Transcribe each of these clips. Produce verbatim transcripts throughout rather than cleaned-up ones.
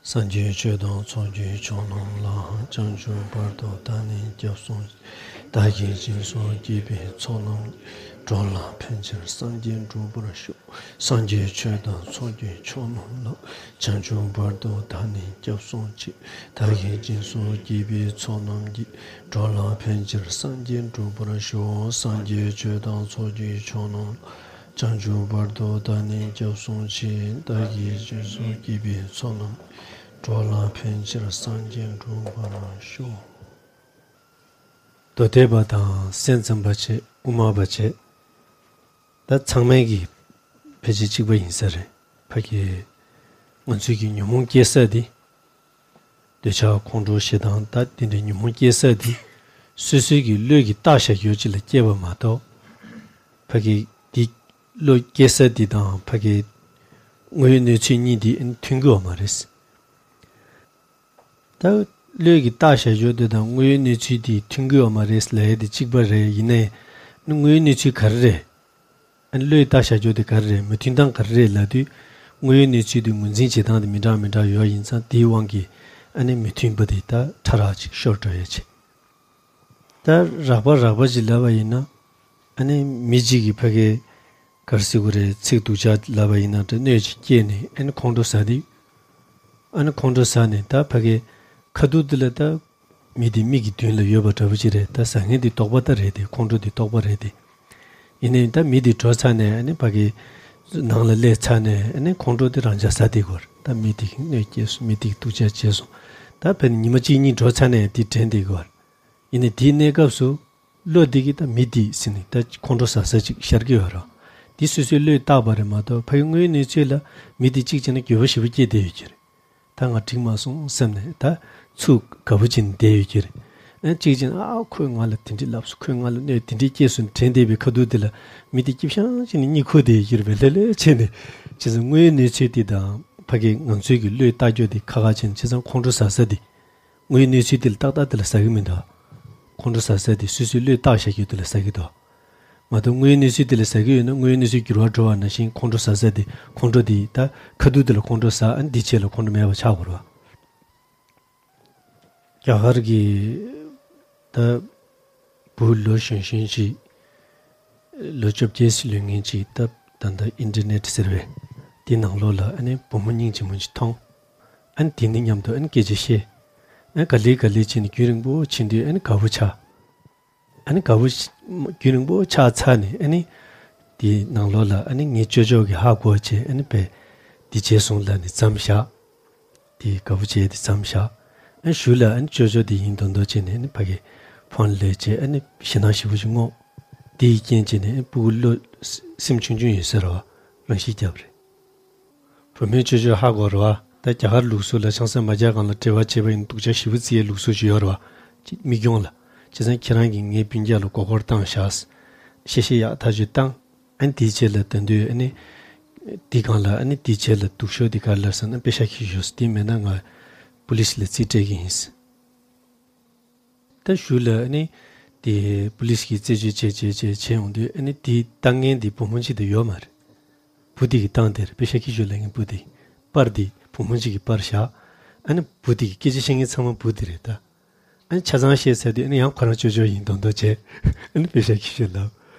སངས་རྒྱས་ཆོས་དང་ཚོགས་ཀྱི་མཆོག་རྣམས་ལ། བྱང་ཆུབ་བར་དུ་བདག་ནི་སྐྱབས་སུ་མཆི། བདག་གིས་སྦྱིན་སོགས་བགྱིས་པའི་ཚོགས་རྣམས་ཀྱིས། འགྲོ་ལ་ཕན་ཕྱིར་སངས་རྒྱས་འགྲུབ་པར་ཤོག། སངས་རྒྱས་ཆོས་དང་ཚོགས་ཀྱི་མཆོག་རྣམས་ལ། བྱང་ཆུབ་བར་དུ་བདག་ནི་སྐྱབས་སུ་མཆི། བདག་གིས་སྦྱིན་སོགས་བགྱིས་པའི་ཚོགས་རྣམས་ཀྱིས། འགྲོ་ལ་ཕན་ཕྱིར་སངས་རྒྱས་འགྲུབ་པར་ཤོག། སངས་རྒྱས་ཆོས་དང་ཚོགས་ཀྱི་མཆོག་རྣམས་ལ། བྱང་ཆུབ་བར་དུ་བདག་ནི་སྐྱབས་སུ་མཆི། བདག་གིས་སྦྱིན་སོགས་བགྱིས་པའི་ཚོགས་རྣམས། འགྲོ་ལ་ཕན་ཕྱིར་སངས་རྒྱས་འགྲུབ་པར་ཤོག། མདོ་སྡེ་པ་དང་སེམས་ཙམ་པ་བྱས་དབུ་མ་པ་བྱས། ད་ཚང་མས་ཀྱི་ཕལ་ཆེར་གཅིག་པ་ཡིན་ས་རེད། ཕ་གི་ང་ཚོའི་གི་ཉོན་མོངས་སྐྱེ་ས་དེ། འདོད་ཆགས་ཁོང་ཁྲོ་ཞེ་སྡང་ད་དེ་འདྲའི་ཉོན་མོངས་སྐྱེ་ས་དེ། སོ་སོའི་གི་བློས་ཀྱི་བཏགས་བཞག་རྒྱུ་ཅིག་ལ་སྐྱེས་པ་མ་གཏོགས། ཕ་གི་དེ་བློ་སྐྱེ་ས་དེ་དང་ཕ་གི་དངོས་ཡོད་གནས་ཚུལ་གཉིས་དེ་མཐུན་གྱི་ཡོད་མ་རེད། ད་བློས་ཀྱི་བཏགས་བཞག་རྒྱུ་དེ་དང་དངོས་ཡོད་གནས་ཚུལ་དེ་མཐུན་གྱི་ཡོད་མ་རེད་ལབ་ཡ་དེ་གཅིག་པ་རེད། ཡིན་ནའི་དངོས་ཡོད་གནས་ཚུལ་ག་རེ་རེད། ཨ་ནི་བློས་བཏགས་བཞག་རྒྱུ་དེ་ག་རེ་རེད། མི་མཐུན་སྟངས་ག་རེ་རེད་ལབ་དུས། དངོས་ཡོད་གནས་ཚུལ་དེ་ངོས་འཛིན་བྱེད་སྟངས་དེ་མི་འདྲ་མི་འདྲ་ཡོད་ཡིན་ཙང་དེའི་དབང་གིས་ཨ་ནི་མི་མཐུན་པ་དེ་ད་ཕྲ་རགས་ཅིག་ཤོར་འགྲོ་ཡ་བྱེད། ད་རགས་པ་རགས་པ་ཅིག་ལབ་པ་ཡིན་ན། ཨ་ནི་མི་གཅིག་གིས་ཕ་གི་ག་རེ་ཟེར་དགོས་རེད། ཚིག་སྡུག་ཅག་ལབ་པ་ཡིན་ན་འདྲ་གནོད་ཅིག་སྐྱེལ་ནས་ཨ་ནི་ཁོང་ཁྲོ་ཟ་དུས། ཨ་ནི་ཁོང་ཁྲོ་ཟ་ནས་ད་ཕ་གི་ཁ་ཐུག་དེ་ལ་ད་མི་དེ་མིག་གི་མདུན་ལ་ཡོད་པ་འདྲ་པོ་ཅིག་རེད། ད་ཟ་མཁན་དེ་རྟོག་པ་ད་རེད་དེ། ཁོང་ཁྲོ་དེ་རྟོག་པ་རེད་དེ། ཡིན་ནའི་ད་མི་དེ་འགྲོ་ཚར་ནས་ཨ་ནི་ཕ་གི་ནང་ལ་སླེབས་ཚར་ནས་ཨ་ནི་ཁོང་ཁྲོ་དེ་རང་འཇགས་ཟ་བསྡད་ཀྱི་ཡོད་རེད། ད་མི་དེ་གིས་གནོད་སྐྱེལ་སོང་། མི་དེ་གིས་སྡུག་ཅག་བྱས་སོང་། ད་ཕ་གི་ཉི་མ་གཅིག་གཉིས་འགྲོ་ཚར་ནས་དེ་དྲན་བསྡད་ཀྱི་ཡོད་རེད། ཡིན་ནའི་དེའི་གནས་སྐབས་སུ་བློ་དེ་གིས་ད་མི་དེ་ཟེར་ནས་ད་ཁོང་ཁྲོ་ཟ་ས་ཅིག་ཤར་གྱི་ཡོད་རེད། དེ་སོ་སོའི་བློས་བཏགས་པ་རེད་མ་གཏོགས་ཕ་གི་དངོས་ཡོད་གནས་ཚུལ་ལ་མི་དེ་གཅིག་བྱས་ན་འགྱོད་པ་ཞེ་པོ་སྐྱེས་བསྡད་ཡོད་ཀྱི་རེད། ད་ང་འགྲིག་མ་སོང་བསམ་ནས་ད་ཚུར་དགའ་པོ་བྱས་ནས་བསྡད་ཡོད་ཀྱི་རེད། ཨ་གཅིག་བྱས་ན་ཨ་ཁོས་ང་ལ་དེ་འདྲས་ལབ་སོང་། ཁོས་ང་ལ་གནོད་དེ་འདྲས་སྐྱེལ་སོང་དྲན་བསྡད་པའི་ཁ་ཐུག་དེ་ལ་མི་དེ་སྐྱིད་ཤང་བྱས་ནས་གཉིད་ཁུག་བསྡད་ཡོད་ཀྱི་རེད་པས། ལྷོད་ལྷོད་བྱས་ནས། བྱས་ཙང་དངོས་ཡོད་གནས་ཚུལ་དེ་དང་ཕ་གི་ང་ཚོའི་གི་བློས་བཏགས་རྒྱུ་དེ་ཁ་ཁ་བྱས་ནས། བྱས་ཙང་ཁོང་ཁྲོ་ཟ་ས་དེ། དངོས་ཡོད་གནས་ཚུལ་དེ་ལ་ཏག་ཏག་དེ་ལ་ཟ་གི་མི་འདུག། ཁོང་ཁྲོ་ཟ་ས་དེ་སོ་སོའི་བློས་བཏགས་བཞག་རྒྱུ་དེ་ལ་ཟ་གི་འདུག། མ་གཏོགས་དངོས་ཡོད་གནས་ཚུལ་དེ་ལ་ཟ་གི་ཡོད་ན་དངོས་ཡོད་གནས་ཚུལ་འགྱུར་བ་འགྲོ་བ་ནང་བཞིན་ཁོང་ཁྲོ་ཟ་ས་དེ་ཁོང་ཁྲོ་དེ་ད་ཁ་ཐུག་དེ་ལ་ཁོང་ཁྲོ་ཟ། ཨ་ནི་དེའི་རྗེས་ལ་ཁོང་ཁྲོ་མེད་པ་ཆགས་དགོས་རེད་བ། རྒྱ་གར་གྱི་ད་བུ་ལོ་གཞོན་གཞོན་ཅིག་ལོ་བཅོ་བརྒྱད་ཙམ་ལོན་མཁན་ཅིག་ད་ད་ལྟ་ཨིན་ཊར་ནེཊ་ཟེར་བས་དེའི་ནང་ལོགས་ལ་ཨ་ནི་བུ་མོ་སྙིང་རྗེ་མོ་ཅིག་མཐོང་། ཨ་ནི་དེ་ནི་མཉམ་དུ་ཨ་ནི་སྐད་ཆ་བཤད། ཨ་ནི་ག་ལེ་ག་ལེ་བྱས་ནས་རྒྱུན་རིང་པོ་ཕྱིན་དུས་ཨ་ནི་དགའ་པོ་ཆགས། ཨ་ནི་དགའ་པོ་ཞིག་རྒྱུན་རིང་པོ་ཆགས་ཚར་ནས་ཨ་ནི་དེའི་ནང་ལོགས་ལ་ཨ་ནི་ངའི་ཅོ་ཅོ་གིས་ཧ་གོ་བྱས། ཨ་ནི་བས་འདི་བྱས་སོང་ལབ་ནས་མཚམས་བཞག། དེ་དགའ་པོ་བྱས་ཏེ་མཚམས་བཞག། ཨ་གཞུག་ལ་ཨ་ནི་ཅོ་ཅོ་དེ་ཡིན་མདོག་མདོག་བྱས་ནས་ཨ་ནི་ཕ་གི་ཕོན་ལས་བྱས་ཨ་ནི་ཞེད་སྣང་ཞེ་པོ་ཞིག་སྔོག། དེ་ཡི་རྐྱེན་བྱས་ནས་ཨ་ནི་སྤུ་གུ་བློ་སེམས་ཆུང་ཆུང་ཡོད་ས་རེད་བ། རང་ཤི་བརྒྱབ་རེད། བུ་མོའི་ཅོ་ཅོས་ཧ་གོ་རེད་བ། ད་རྒྱ་གར་ལུགས་སྲོལ་ལ་ཆང་ས་མ་རྒྱག་གོང་ལ་འབྲེལ་བ་བྱས་པ་ཡིན་སྡུག་ཅག་ཞེ་པོ་བརྩི་ཡའི་ལུགས་སྲོལ་ཞིག་ཡོད་རེད་བ། ཅིག་མིག་རྒྱང་ལ། བྱས་ཙང་ཁྱེད་རང་གིས་ངའི་སྤུན་ཀྱག་ལ་མགོ་སྐོར་བཏང་བཞག། གཤེ་གཤེ་ཡག་ཐག་ཆོད་བཏང་། ཨ་ནི་དེའི་རྗེས་ལ་ད་དུང་ཨ་ནི། དེའི་སྒང་ལ་ཨ་ནི་དེའི་རྗེས་ལ་སྡུག་ཤོས་དེ་ག་རེ་ལབ་ཟེར་ན་པེ་ཤག་ཁྱེར་ཤོག་ཟེར། དེ་མེད་ན་ང་པུ་ལིས་ལ་རྩིས་སྤྲད་ཀྱི་ཡིན་ཟེར། ད་གཞུག་ལ་ཨ་ནི་དེ་པུ་ལིས་ཀྱིས་རྩད་གཅོད་བྱས་བྱས་བྱས་བྱས་ཡོང་དུས་ཨ་ནི་དེ་ལྟ་མཁན་དེ་བུ་མོ་གཅིག་དང་ཡོད་མ་རེད། བུ་དེ་གིས་བཏང་དེར་པེ་ཤག་ཁྱེར་ཤོག་ལབ་མཁན་བུ་དེ། པར་དེ་བུ་མོ་གཅིག་གིས་པར་བཞག། ཨ་ནི་བུ་དེ་གིས་སྐད་ཆ་བཤད་མཁན་ཚང་མ་བུ་དེ་རེད་ད། ཨ་ནི་ཆ་ཚང་བཤད་ཚར་དུས་ཨ་ནི་ཡང་ཁོ་རང་ཅོ་ཅོ་ཡིན་མདོག་མདོག་བྱས། ཨ་ནི་པེ་ཤག་ཁྱེར་ཤོག་ལབ།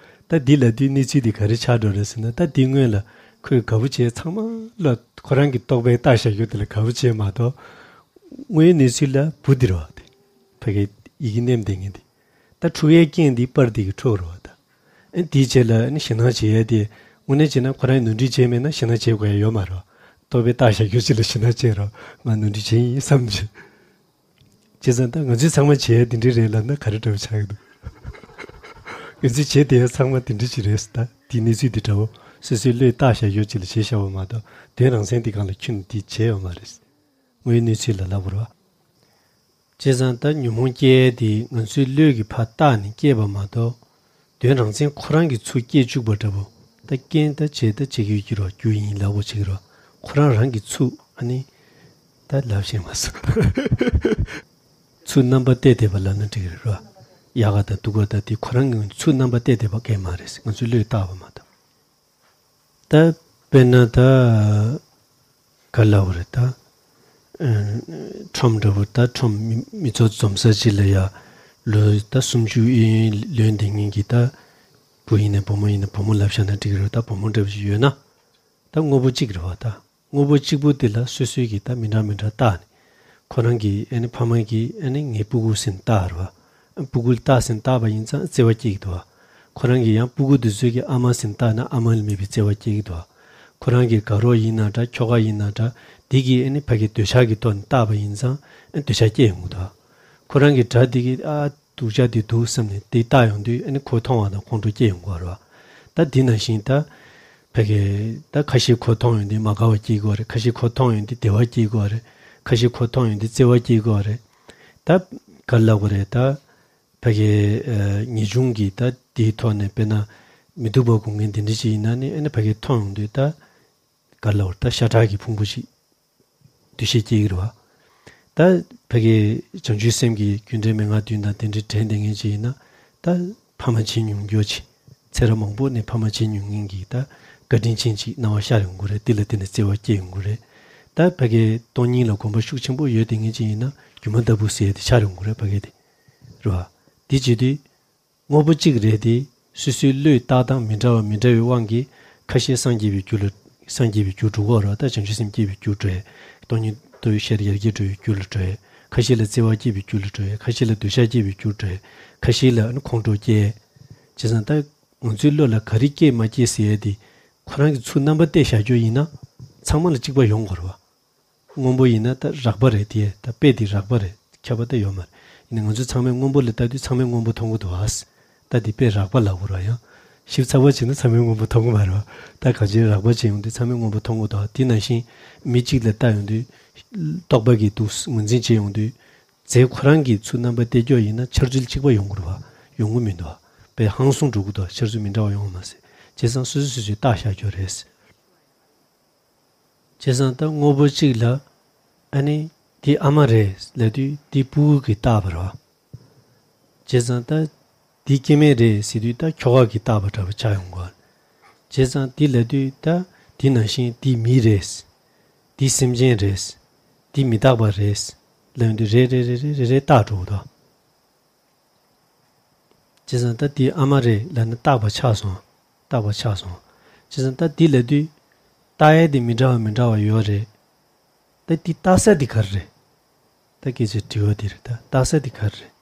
ད་འདི་ལབ་དུས་གནས་ཚུལ་འདི་ག་རེ་ཆགས་འགྲོ་རེད་ཟེར་ན། ད་འདི་སྔོན་ལ་ཁོས་དགའ་པོ་བྱས་ཚང་མ་ལ་ཁོ་རང་གི་རྟོག་པས་བཏགས་བཞག་རྒྱུ་དེ་ལ་དགའ་པོ་བྱས་མ་གཏོགས། དངོས་ཡོད་གནས་ཚུལ་ལ་བུ་འདི་རེད་བ་དེ། ཕ་གིར་ཡི་གེ་མནན་བསྡད་མཁན་དེ། ད་འཁྲུག་ཡའི་རྐྱེན་འདི་པར་འདི་གིས་འཁྲུགས་རེད་བ་ད། ཨ་ནི་དེའི་རྗེས་ལ་ཨ་ནི་ཞེད་སྣང་བྱེད་ཡས་དེ། དངོས་གནས་བྱས་ན་ཁོ་རང་ནོར་འཁྲུལ་བྱས་མེད་ན་ཞེད་སྣང་བྱེད་དགོས་ཡ་ཡོད་མ་རེད་བ། རྟོག་པས་བཏགས་བཞག་རྒྱུ་ཅིག་ལ་ཞེད་སྣང་བྱས་རོགས། ང་ནོར་འཁྲུལ་བྱས་ཡིན་བསམ་བྱས། བྱས་ཙང་ད་ང་ཚོས་ཚང་མ་བྱས་ཡ་དེ་འདྲ་རེད་ལབ་ན་ག་རེ་འདྲ་པོ་ཆགས་ཀྱི་འདུག། ང་ཚོས་བྱས་བསྡད་ཡ་ཚང་མ་དེ་འདྲ་ཅིག་རེད་ད། དེའི་གནས་ཚུལ་དེ་འདྲ་བོ་སོ་སོའི་བློས་བཏགས་བཞག་རྒྱུ་ཅིག་ལ་བྱས་བཞག་པ་མ་གཏོགས་དོན་རང་མཚན་དེ་སྒང་ལ་ཁྱོན་ནས་དེ་བྱས་ཡོད་མ་རེད། དངོས་ཡོད་གནས་ཚུལ་ལ་ལབ་པ་རེད་བ། བྱས་ཙང་ད་ཉོན་མོངས་སྐྱེ་ཡས་དེ་ང་ཚོའི་བློས་ཀྱིས་ཕར་བཏགས་ནས་སྐྱེས་པ་མ་གཏོགས། དོན་རང་མཚན་ཁོ་རང་གིས་ཚུར་སྐྱེ་བཅུག་པ་འདྲ་པོ། ད་རྐྱེན་ད་བྱས་ད་བྱེད་ཀྱི་ཡོད་ཀྱི་རོ། རྒྱུ་ཡིན་ལབ་དགོས་བྱེད་ཀྱི་རོ། ཁོ་རང་རང་གིས་ཚུར་ཨ་ནི། ད་ལབ་ཤེས་མ་སོང་། ཚུར་རྣམ་པ་གཏད་དེ་བ་ལབ་ན་འགྲིག་གི་རེད་རོ། ཡག་ག་དང་སྡུག་ག་དང་དེ་ཁོ་རང་གིས་ཚུར་རྣམ་པ་གཏད་དེ་བ་གང་ཡང་མ་རེད། ང་ཚོའི་བློས་བཏགས་པ་མ་གཏོགས། ད་དཔེར་ན་ད་ག་ལབ་དགོས་རེད་ད། ཁྲོམ་འདྲ་བོ་ད་ཁྲོམ་མི་མི་ཚོགས་འཛོམས་ས་ཅིག་ལ་ཡ་ལོ་ད་སུམ་ཅུ་གཡས་གཡོན་ལོན་བསྡད་མཁན་གྱི་ད་བུ་ཡིན་ནའི་བུ་མོ་ཡིན་ནའི་བུ་མོ་ལབ་བཞག་ན་འགྲིག་གི་རེད། ད་བུ་མོ་འདྲ་བོ་ཞིག་ཡོད་ན་ད་དངོས་པོ་གཅིག་རེད་བ། ད་དངོས་པོ་གཅིག་པུ་དེ་ལ་སོ་སོའི་གི་ད་མི་འདྲ་མི་འདྲ་བཏགས་ནས་ཁོ་རང་གི་ཨ་ནི་ཕ་མ་གིས་ཨ་ནི་ངའི་སྤུ་གུ་ཟེར་ནས་བཏགས་རེད་བ། སྤུ་གུ་ལ་རྟ་ཟེར་བཏགས་པ་ཡིན་ཙང་བརྩེ་བ་སྐྱེ་གི་འདུག་བ། ཁོ་རང་གི་ཡང་སྤུ་གུ་དེ་ཚོའི་གི་ཨ་མ་ཟེར་བཏགས་ན་ཨ་མ་ལ་མེད་པའི་བརྩེ་བ་སྐྱེ་གི་འདུག་བ། ཁོ་རང་གི་དགའ་རོགས་ཡིན་ན་འདྲ་ཁྱོ་ག་ཡིན་ན་འདྲ་འདི་གི་ཨ་ནི་ཕ་གི་འདོད་ཆགས་ཀྱི་ཐོག་ནས་བཏགས་པ་ཡིན་ཙང་ཨ་འདོད་ཆགས་སྐྱེ་ཡོང་གི་འདུག་བ། ཁོ་རང་གི་དགྲ་འདི་གི་ཨ་སྡུག་ཅག་འདི་འདུག་བསམ་ནས་དེ་བཏགས་ཡོང་དུས་ཨ་ནི་ཁོ་མཐོང་བ་དང་ཁོང་ཁྲོ་སྐྱེ་ཡོང་གི་རེད་བ། ད་འདི་ནང་བཞིན་ད་ཕ་གི་ད་ཁ་ཤས་ཁོ་མཐོང་ཡོང་དུས་མ་དགའ་བ་སྐྱེ་གི་རེད། ཁ་ཤས་ཁོ་མཐོང་ཡོང་དུས་བདེ་བ་སྐྱེ་གི་རེད། ཁ་ཤས་ཁོ་མཐོང་ཡོང་དུས་བརྩེ་བ་སྐྱེ་གི་རེད། ད་ག་རེ་ལབ་དགོས་རེད། ད་ཕ་གི་ཨ་ངེས་འབྱུང་གི་ད་དེའི་ཐོག་ནས་དཔེར་ན་མི་སྡུག་པ་སྒོམ་མཁན་དེ་འདྲ་ཞིག་ཡིན་ན་ནི་ཨ་ནི་ཕ་གི་མཐོང་ཡོང་དུས་ད་ག་རེ་ལབ་དགོས་རེད། ད་ཤ་ཁྲག་གི་ཕུང་པོ་ཞིག་འདུ་ཤེས་སྐྱེ་གི་རེད་བ། ད་ཕ་གི་བྱང་ཆུབ་སེམས་ཀྱི་རྒྱུ་འབྲས་མན་ངག་བདུན་དང་དེ་འདྲའི་འབྲེལ་བསྡད་མཁན་ཅིག་ཡིན་ན་ད་ཕ་མ་བྱིན་མྱོང་རྒྱུ་ཅིག་ཚེ་རབས་མང་པོ་ནས་ཕ་མ་བྱིན་མྱོང་མཁན་གྱི་ད་བཀའ་དྲིན་ཅན་ཅིག་སྣང་བ་ཤར་ཡོང་གི་རེད། དེ་ལ་བརྟེན་ནས་བརྩེ་བ་སྐྱེ་ཡོང་གི་རེད། ད་ཕ་གི་སྟོང་ཉིད་ལ་གོམས་པ་ཤུགས་ཆེན་པོ་ཡོད་བསྡད་མཁན་ཅིག་ཡིན་ན་སྒྱུ་མ་ལྟ་བུ་ཟེར་ཡ་དེ་ཤར་ཡོང་གི་རེད། ཕ་གི་དེ་རེད་བ། དེ་བྱེད་དུས། དངོས་པོ་གཅིག་རེད་དེ། སོ་སོའི་བློས་བཏགས་སྟངས་མི་འདྲ་བ་མི་འདྲ་བའི་དབང་གིས་ཁ་ཤས་སངས་རྒྱས་པའི་རྒྱུ་ལ་སངས་རྒྱས་པའི་རྒྱུར་འགྲོ་གི་རེད། ད་བྱང་ཆུབ་སེམས་སྐྱེ་བའི་རྒྱུར་འགྲོ་ཡ། སྟོང་ཉིད་རྟོགས་པའི་ཤེས་རབ་ཡར་རྒྱས་འགྲོ་བའི་རྒྱུ་ལ་འགྲོ་ཡ། ཁ་ཤས་ལ་བརྩེ་བ་སྐྱེ་བའི་རྒྱུ་ལ་འགྲོ་ཡ། ཁ་ཤས་ལ་འདོད་ཆགས་སྐྱེ་བའི་རྒྱུར་འགྲོ་ཡ། ཁ་ཤས་ལ་ཨ་ནི་ཁོང་ཁྲོ་སྐྱེ་ཡ། བྱས་ཙང་ད་ང་ཚོའི་བློ་ལ་ག་རེ་སྐྱེ་མ་སྐྱེ་ཟེར་ཡ་དེ་ཁོ་རང་གི་ཚུར་རྣམ་པ་བལྟས་བཞག་རྒྱུ་ཡིན་ན་ཚང་མ་ལ་གཅིག་པ་ཡོང་དགོས་རེད་བ། སྔོན་པོ་ཡིན་ན་ད་རགས་པ་རེད་དེ། ད་དཔེ་དེ་རགས་པ་རེད། ཁྱབ་པ་ད་ཡོད་མ་རེད། ཡིན་ནའི་ང་ཚོས་ཚང་མས་སྔོན་པོ་ལ་ལྟ་དུས་ཚང་མས་སྔོན་པོ་མཐོང་གི་འདུག་ཨ། ད་དེ་དཔེ་རགས་པ་ལབ་དགོས་རེད་ཡང་། ཞིབ་ཚགས་པ་བྱས་ན་ཚང་མས་སྔོན་པོ་མཐོང་གི་མ་རེད་བ། ད་གང་ཅིའི་རགས་པ་བྱས་ཡོང་དུས་ཚང་མས་སྔོན་པོ་མཐོང་གི་འདུག་ཨ། དེ་ནང་བཞིན་མི་གཅིག་ལ་ལྟ་ཡོང་དུས་རྟོག་པ་གིས་འདུག་ངོས་འཛིན་བྱས་ཡོང་དུས་རྫས་ཁོ་རང་གི་ཚུར་རྣམ་པ་བལྟས་ཀྱོག་ཡིན་ན་འཆར་ཚུལ་གཅིག་པ་ཡོང་གི་རེད་བ། ཡོང་གི་མི་འདུག་ཨ། དཔེ་ཧང་སང་འགྲོ་གི་འདུག་ཨ། འཆར་ཚུལ་མི་འདྲ་བ་ཡོང་བ་མ་ཟད། བྱས་ཙང་སོ་སོས་སོ་སོས་བཏགས་བཞག་རྒྱུ་རེད། བྱས་ཙང་ད་དངོས་པོ་གཅིག་ལ་ཨ་ནི་འདི་ཨ་མ་རེད་ལབ་དུས་འདི་སྤུ་གུ་གིས་བཏགས་པ་རེད་བ། བྱས་ཙང་ད་འདི་སྐྱེ་དམན་རེད་ཟེར་དུས་ད་ཁྱོ་ག་གིས་བཏགས་པ་འདྲ་བོ་ཆགས་ཡོང་གི། བྱས་ཙང་འདི་ལབ་དུས་ད་འདི་ནང་བཞིན་འདི་མི་རེད། འདི་སེམས་ཅན་རེད། འདི་མི་རྟག་པ་རེད་ལབ་དུས་རེད་རེད་རེད་རེད་རེད་རེད་བཏགས་འགྲོ་གི་འདུག་བྱས་ཙང་ད་དེའི་ཨ་མ་རེད་ལབ་ན་རྟག་པ་ཆགས་སོང་། རྟག་པ་ཆགས་སོང་། བྱས་ཙང་ད་འདི་ལབ་དུས་རྟག་ཡས་དེ་མི་འདྲ་བ་མི་འདྲ་བ་ཡོད་རེད། ད་འདི་རྟག་ས་དེ་ག་རེ་རེད། ད་སྐད་ཆ་དྲི་བ་འདི་རེད། ད་རྟག་ས་དེ་ག་རེ་རེད།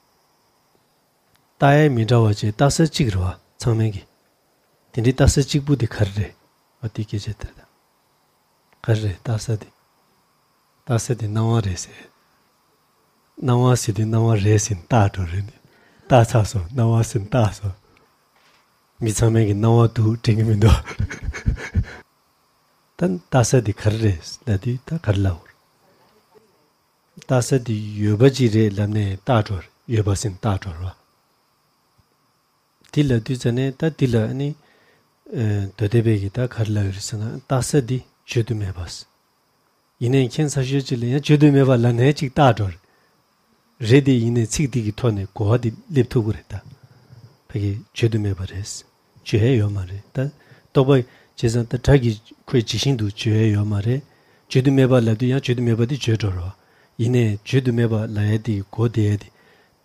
རྟག་ཡས་མི་འདྲ་བ་བྱས་རྟག་ས་གཅིག་རེད་བ་ཚང་མས་ཀྱི། དེ་འདྲའི་རྟག་ས་གཅིག་པུ་དེ་ག་རེ་རེད། འོ་དེ་སྐད་ཆ་དེ་རེད་ད། ག་རེ་རེད་རྟག་ས་དེ། རྟག་ས་དེ་སྣང་བ་རེད་ཟེར། སྣང་བ་ཟེར་དུས་སྣང་བ་རེད་ཟེར་ནས་བཏགས་འགྲོ་རེད་ནི། བཏགས་ཚར་སོང་། སྣང་བ་ཟེར་ནས་བཏགས་སོང་། མི་ཚང་མས་ཀྱི་སྣང་བ་འདུག་དྲན་གྱི་མི་འདུག་ད་རྟག་ས་དེ་ག་རེ་རེད་ལབ་དུས་ད་ག་རེ་ལབ་དགོས་རེད། རྟག་ས་དེ་ཡོད་པ་ཅིག་རེད་ལབ་ནས་བཏགས་འགྲོ་རེད། ཡོད་པ་ཟེར་ནས་བཏགས་འགྲོ་རེད་བ། དེ་ལབ་དུས་ཙ་ནས་ད་འདི་ལ་ནི། ཨ། མདོ་སྡེ་པའི་གི་ད་ག་རེ་ལབ་ཡོད་རེད་ཟེར་ན་རྟག་ས་འདི་བརྗོད་དུ་མེད་པ། ཡིན་ནའི་མཁྱེན་ཚར་ཤོས་ཅིག་ལ་ཡང་བརྗོད་དུ་མེད་པ་ལབ་ནའི་ཅིག་བཏགས་འགྲོ་རེད། རེད་དེ་ཡིན་ནའི་ཚིག་འདི་གི་ཐོག་ནས་གོ་བ་འདི་སླེབས་ཐུབ་ཀྱི་རེད་ད། ཕ་གི་བརྗོད་དུ་མེད་པ་རེད། བརྗོད་ཡས་ཡོད་མ་རེད་ད། རྟོག་པ་བྱས་ཙང་ད་སྒྲ་གི་ཁོས་ཇི་བཞིན་དུ་བརྗོད་ཡས་ཡོད་མ་རེད། བརྗོད་དུ་མེད་པ་ལབ་དུས་ཡང་བརྗོད་དུ་མེད་པ་འདི་བརྗོད་འགྲོ་རེད་བ། ཡིན་ནའི་བརྗོད་དུ་མེད་པ་ལབ་ཡས་འདི་གི་གོ་བདེ་ཡས་འདི།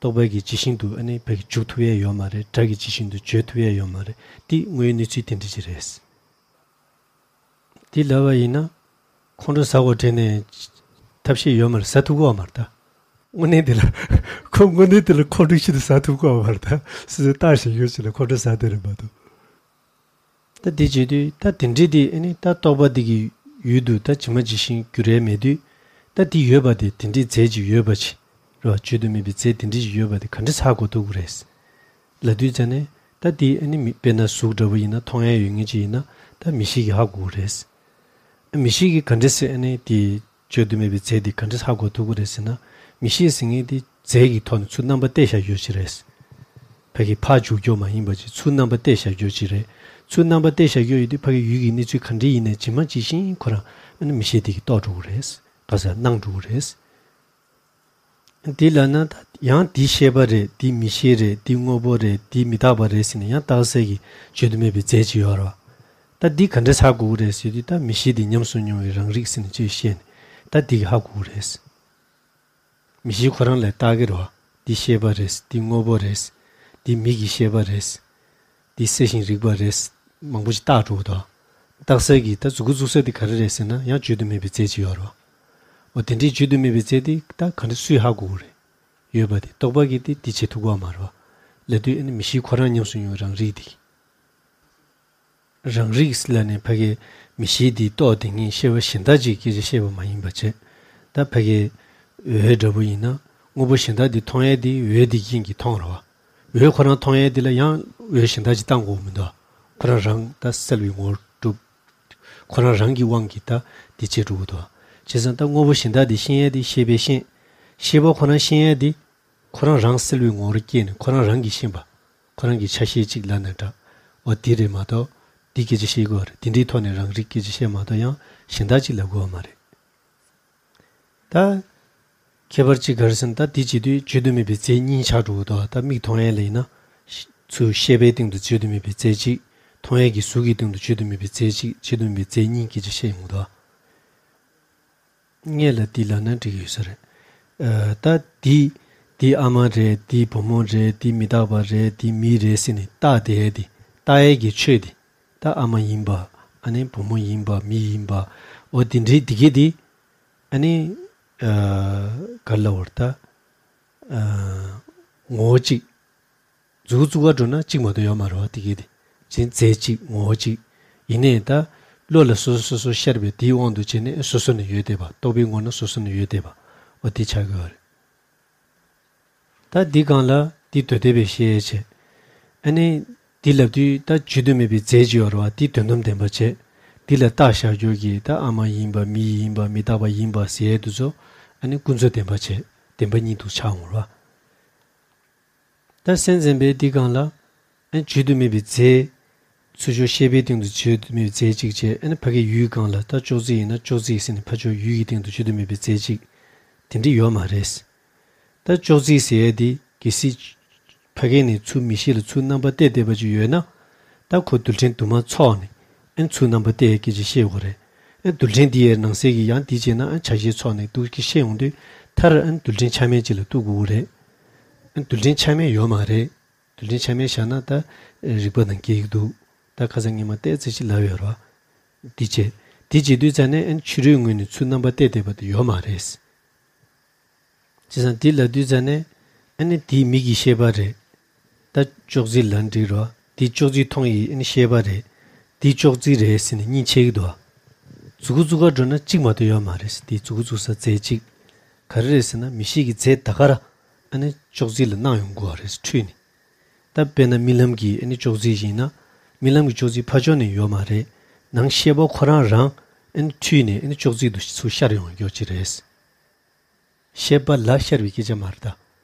རྟོག་པའི་གི་ཇི་བཞིན་དུ་ཨ་ནི་ཕ་གི་འཇུག་ཐུབ་ཡས་ཡོད་མ་རེད། སྒྲ་གི་ཇི་བཞིན་དུ་བརྗོད་ཐུབ་ཡས་ཡོད་མ་རེད། འདི་དངོས་ཡོད་གནས་ཚུལ་དེ་འདྲ་ཅིག་རེད། འདི་ལབ་པ་ཡིན་ན། ཁོང་ཁྲོ་ཟ་དགོས་དྲན་ནས་ཐབས་ཤེས་ཡོད་མ་རེད། ཟ་ཐུབ་ཀྱི་ཡོད་མ་རེད་ད། དངོས་གནས་དེ་ལ་ཁོ་དངོས་གནས་དེ་ལ་ཁོང་ཁྲོ་ཤིན་ཏུ་ཟ་ཐུབ་ཀྱི་ཡོད་མ་རེད་ད། སོ་སོའི་རྟགས་ཤིག་ཡོད་ཅིག་ལ་ཁོང་ཁྲོ་ཟ་དེ་རེད་མ་གཏོགས། ད་དེ་བྱེད་དུས་ད་དེ་འདྲའི་དེ་ཨ་ནི་ད་རྟོག་པ་དེ་གི་ཡུལ་དུ་ད་ཇི་མ་ཇི་བཞིན་འགྱུར་ཡས་མེད་དུས། ད་དེ་ཡོད་པ་དེ་དེ་འདྲའི་རྫས་ཅིག་ཡོད་པ་ཅིག་རེད་བ། བརྗོད་དུ་མེད་པའི་རྫས་དེ་འདྲའི་ཅིག་ཡོད་པ་དེ་ག་འདྲ་ཧ་གོ་ཐུབ་ཀྱི་རེད། ལབ་དུས་ཙ་ནས་ད་དེ་ཨ་ནི་མི་དཔེར་ན་གཟུགས་འདྲ་བོ་ཡིན་ན་མཐོང་ཡས་ཡོད་མཁན་ཅིག་ཡིན་ན་ད་མིག་ཤེས་ཀྱིས་ཧ་གོ་གི་རེད། མིག་ཤེས་ཀྱིས་ག་འདྲ་སེ་ཨ་ནི་དེ་བརྗོད་དུ་མེད་པའི་རྫས་དེ་ག་འདྲ་ཧ་གོ་ཐུབ་ཀྱི་རེད་ཟེར་ན། མིག་ཤེས་ཟེར་མཁན་དེ་རྫས་ཀྱི་ཐོག་ནས་ཚུར་རྣམ་པ་བལྟས་བཞག་རྒྱུ་ཅིག་རེད། ཕ་གི་ཕར་འཇུག་རྒྱུ་མ་ཡིན་པ་ཅིག་ཚུར་རྣམ་པ་བལྟས་བཞག་རྒྱུ་ཅིག་རེད། ཚུར་རྣམ་པ་བལྟས་བཞག་རྒྱུ་ཡིན་དུས་ཕ་གི་ཡུལ་གྱི་གནས་ཚུལ་ག་འདྲ་ཡིན་ནའི་ཇི་མ་ཇི་བཞིན་ཁོ་རང་ཨ་ནི་མིག་ཤེས་དེ་གིས་རྟོགས་འགྲོ་གི་རེད། ག་ཟེར་སྣང་འགྲོ་གི་རེད། འདི་ལབ་ན་ད་ཡང་འདི་ཤེས་པ་རེད། འདི་མིག་ཤེས་རེད། འདི་དངོས་པོ་རེད། འདི་མི་རྟག་པ་རེད་ཟེར་ནས་ཡང་རྟགས་གསལ་གྱི་བརྗོད་དུ་མེད་པའི་རྫས་ཅིག་ཡོད་རེད་བ། ད་འདི་ག་འདྲ་ཧ་གོ་གི་རེད་ཟེར་དུས་ད་མིག་ཤེས་འདི་ཉམས་སུ་མྱོང་བའི་རང་རིག་ཟེར་ནས་ཅིག་བཤད་ནས། ད་འདི་གིས་ཧ་གོ་གི་རེད། མིག་ཤེས་ཁོ་རང་ལ་བལྟ་གི་རེད་བ། འདི་ཤེས་པ་རེད། འདི་དངོས་པོ་རེད། འདི་མིག་གི་ཤེས་པ་རེད། འདི་གསལ་ཞིང་རིག་པ་རེད། མང་པོ་ཞིག་བརྟག་འགྲོ་གི་འདུག། བརྟག་ས་གི་ད་མཛུབ་གུ་བཙུགས་ས་དེ་ག་རེ་རེད་ཟེར་ན། ཡང་བརྗོད་དུ་མེད་པའི་རྫས་ཅིག་ཡོད་རེད་བ། འོ་དེ་འདྲའི་བརྗོད་དུ་མེད་པའི་རྫས་དེ་ད་ག་འདྲ་སུས་ཧ་གོ་གི་རེད། ཡོད་པ་དེ་རྟོག་པ་གིས་དེ་འདི་བྱེད་ཐུབ་ཀྱི་ཡོད་མ་རེད་བ། ལབ་དུས་ཨ་ནི་མིག་ཤེས་ཁོ་རང་ཉམས་སུ་མྱོང་བའི་རང་རིག་དེ། རང་རིག་ལབ་ནས་ཕ་གི་མིག་ཤེས་འདིས་རྟོགས་དེ་ངས་ཤེས་པ་གཞན་དག་ཅིག་སྐད་ཆ་བཤད་པ་མ་ཡིན་པ་བྱས། ད་ཕ་གི་འོད་འདྲ་པོ་ཡིན་ན་དངོས་པོ་གཞན་དག་འདི་མཐོང་ཡས་འདི་འོད་འདི་རྐྱེན་གྱིས་མཐོང་རེད་བ། འོད་ཁོ་རང་མཐོང་ཡས་འདི་ལ་ཡང་འོད་གཞན་དག་ཅིག་བཏང་དགོས་མི་འདུག། ཁོ་རང་རང་ད་གསལ་བའི་ངོ་བོར་གྲུབ། ཁོ་རང་རང་གི་དབང་གིས་ད་འདི་བྱེད་འགྲོ་གི་འདུག། བྱས་ཙང་ད་དངོས་པོ་གཞན་དག་འདི་ཤེས་ཡས་འདི་ཤེས་པས་ཤེས། ཤེས་པ་ཁོ་རང་ཤེས་ཡས་འདི་ཁོ་རང་རང་གསལ་བའི་ངོ་བོར་སྐྱེས་ནས་ཁོ་རང་རང་གིས་ཤེས་པ། ཁོ་རང་གི་ཆ་ཤས་གཅིག་ལབ་ན་འདྲ། འོ་དེ་རེད་མ་གཏོགས་འདི་སྐད་ཆ་བཤད་དགོས་པ་རེད། དེ་འདྲའི་ཐོག་ནས་རང་རིག་སྐད་ཆ་བཤད་མ་གཏོགས་ཡང་གཞན་དག་ཅིག་ལབ་དགོས་པ་མ་རེད། ད་ཁྱད་པར་གཅིག་ག་རེ་ཟེར་ན། ད་འདི་བྱེད་དུས་བརྗོད་དུ་མེད་པའི་རྫས་གཉིས་ཆགས་འགྲོ་གི་འདུག། ད་མིག་མཐོང་ཡས་ལ་ཡིན་ན་ཚུར་ཤེས་པའི་སྟེང་དུ་བརྗོད་དུ་མེད་པའི་རྫས་གཅིག། མཐོང་ཡས་ཀྱི་གཟུགས་ཀྱི་སྟེང་དུ་བརྗོད་དུ་མེད་པའི་རྫས་གཅིག། བརྗོད་དུ་མེད་པའི་རྫས་གཉིས་སྐད་ཆ་བཤད་ཡོང་གི་འདུག། སྔོན་ལ་འདི་ལབ་ན་འགྲིག་གི་ཡོད་ས་རེད། ཨ། ད་འདི་འདི་ཨ་མ་རེད། འདི་བུ་མོ་རེད། འདི་མི་རྟག་པ་རེད། འདི་མི་རེད་ཟེར་ནས་བརྟག་བསྡད་ཡས་དེ། བརྟག་ཡས་ཀྱི་ཆོས་དེ། ད་ཨ་མ་ཡིན་པ། ཨ་ནི་བུ་མོ་ཡིན་པ། མི་ཡིན་པ། འོ་དེ་འདྲའི་དེ་གས་དེ། ཨ་ནི་ཨ་ག་རེ་ལབ་དགོས་རེད་ད། ཨ་ངོ་བོ་གཅིག། མཛུབ་གུ་བཙུགས་ག་འགྲོ་ན་གཅིག་མ་གཏོགས་ཡོད་མ་རེད་བ། དེ་གས་དེ་ཅིག་རྫས་གཅིག། ངོ་བོ་གཅིག། ཡིན་ནའི་ད་བློ་ལ་སོ་སོ་སོ་སོ་ཤར་བའི་དེའི་དབང་དུ་བྱས་ནས་སོ་སོ་ནས་ཡོད་བསྡད་པ། རྟོག་པའི་ངོ་ན་སོ་སོ་ནས་ཡོད་བསྡད་པ། འོ་དེ་ཆགས་ཀྱི་ཡོད་རེད། ད་འདི་སྒང་ལ་འདི་མདོ་སྡེ་པས་བཤད་བྱས། ཨ་ནི་འདི་ལབ་དུས་ད་བརྗོད་དུ་མེད་པའི་རྫས་ཅིག་ཡོད་རེད་བ། འདི་དོན་དམ་བདེན་པ་བྱས། འདི་ལ་བརྟག་བཞག་རྒྱུ་གི་ད་ཨ་མ་ཡིན་པ། མི་ཡིན་པ། མི་རྟག་པ་ཡིན་པ་ཟེར་ཡས་དེ་ཚོ་ཨ་ནི་ཀུན་རྫོབ་བདེན་པ་བྱས། བདེན་པ་གཉིས་འདུག་ཆགས་འོང་རེད་བ། ད་སེམས་ཙམ་པས་འདི་སྒང་ལ་ཨ་བརྗོད་དུ་མེད་པའི་རྫས། ཚུར་ཕྱོགས་ཤེས་པའི་སྟེང་དུ་བརྗོད་དུ་མེད་པའི་རྫས་གཅིག་བྱས། ཨ་ནི་ཕ་གིའི་ཡུལ་སྒང་ལ་ད་ཅོག་ཙེ་ཡིན་ན་ཅོག་ཙེ་ཟེར་ནས་ཕར་ཕྱོགས་ཡུལ་གྱི་སྟེང་དུ་བརྗོད་དུ་མེད་པའི་རྫས་གཅིག། དེ་འདྲ་ཡོད་མ་རེད། ད་ཅོག་ཙེ་ཟེར་ཡས་དེ་གལ་སྲིད་ཕ་གི་ནས་ཚུར་མིག་ཤེས་ལ་ཚུར་རྣམ་པ་གཏད་བསྡད་པ་ཅིག་ཡོད་ན། ད་ཁོ་རྡུལ་ཕྲན་དུ་མ་ཚོགས་ནས་ཨ་ནི་ཚུར་རྣམ་པ་གཏད་ཡས་སྐད་ཆ་བཤད་དགོས་རེད། ཨ་རྡུལ་ཕྲན་དེ་ཡི་ནང་གསེས་ཀྱི་ཡང་དེ་བྱས་ན་ཨ་ཆ་ཤས་ཚོགས་ནས་འདུག་གི་བཤད་ཡོང་དུས། མཐར་ཨ་རྡུལ་ཕྲན་ཆ་མེད་ཅིག་ལ་གཏུག་དགོས་རེད། ཨ་རྡུལ་ཕྲན་ཆ་མེད་ཡོད་མ་རེད། རྡུལ་ཕྲན་ཆ་མེད་བཞག་ན་ད་རིག་པ་ནང་སྐྱེ་གི་འདུག། ད་ཁ་སང་ངས་མ་བལྟས་ཚེ་ཅིག་ལབ་ཡོད་རེད་བ། འདི་བྱས། འདི་བྱེད་དུས་ཙ་ནས་ཨ་ནི་ཕྱི་རོལ་ངོས་ནས་ཚུར་རྣམ་པ་གཏད་བསྡད་པ་དེ་ཡོད་མ་རེད། བྱས་ཙང་འདི་ལབ་དུས་ཙ་ནས་ཨ་ནི་འདི་མིག་གི་ཤེས་པ་རེད། ད་ཅོག་ཙེ་ལབ་འགྲིག་རེད་བ། འདི་ཅོག་ཙེ་མཐོང་ཡི་ཨ་ནི་ཤེས་པ་རེད། འདི་ཅོག་ཙེ་རེད་ཟེར་ནས་གཉིས་ཕྱེ་གི་འདུག་བ། མཛུབ་གུ་བཙུགས་ག་འགྲོ་ན་གཅིག་མ་གཏོགས་ཡོད་མ་རེད། འདི་མཛུབ་གུ་བཙུགས་ས་རྫས་གཅིག། ག་རེ་རེད་ཟེར་ན་མིག་ཤེས་ཀྱི་རྫས་ད་ག་ར་ཨ་ནི་ཅོག་ཙེ་ལ་སྣང་ཡོང་དགོས་པ་རེད། འཁྲུལ་ནས། ད་དཔེར་ན་རྨི་ལམ་གྱི་ཨ་ནི་ཅོག་ཙེ་ཡིན་ན། རྨི་ལམ་གྱི་ཅོག་ཙེ་ཕར་ཕྱོགས་ནས་ཡོད་མ་རེད། ནང་ཤེས་པ་ཁོ་རང་རང་ཨ་ནི་འཁྲུལ་ནས་ཨ་ནི་ཅོག་ཙེ་དུ་ཚུར་ཤར་ཡོང་ཡོད་ཀྱི་རེད། ཤེས་པ་ལ་ཤར་བའི་སྐད་ཆ་མ་རེད་ད།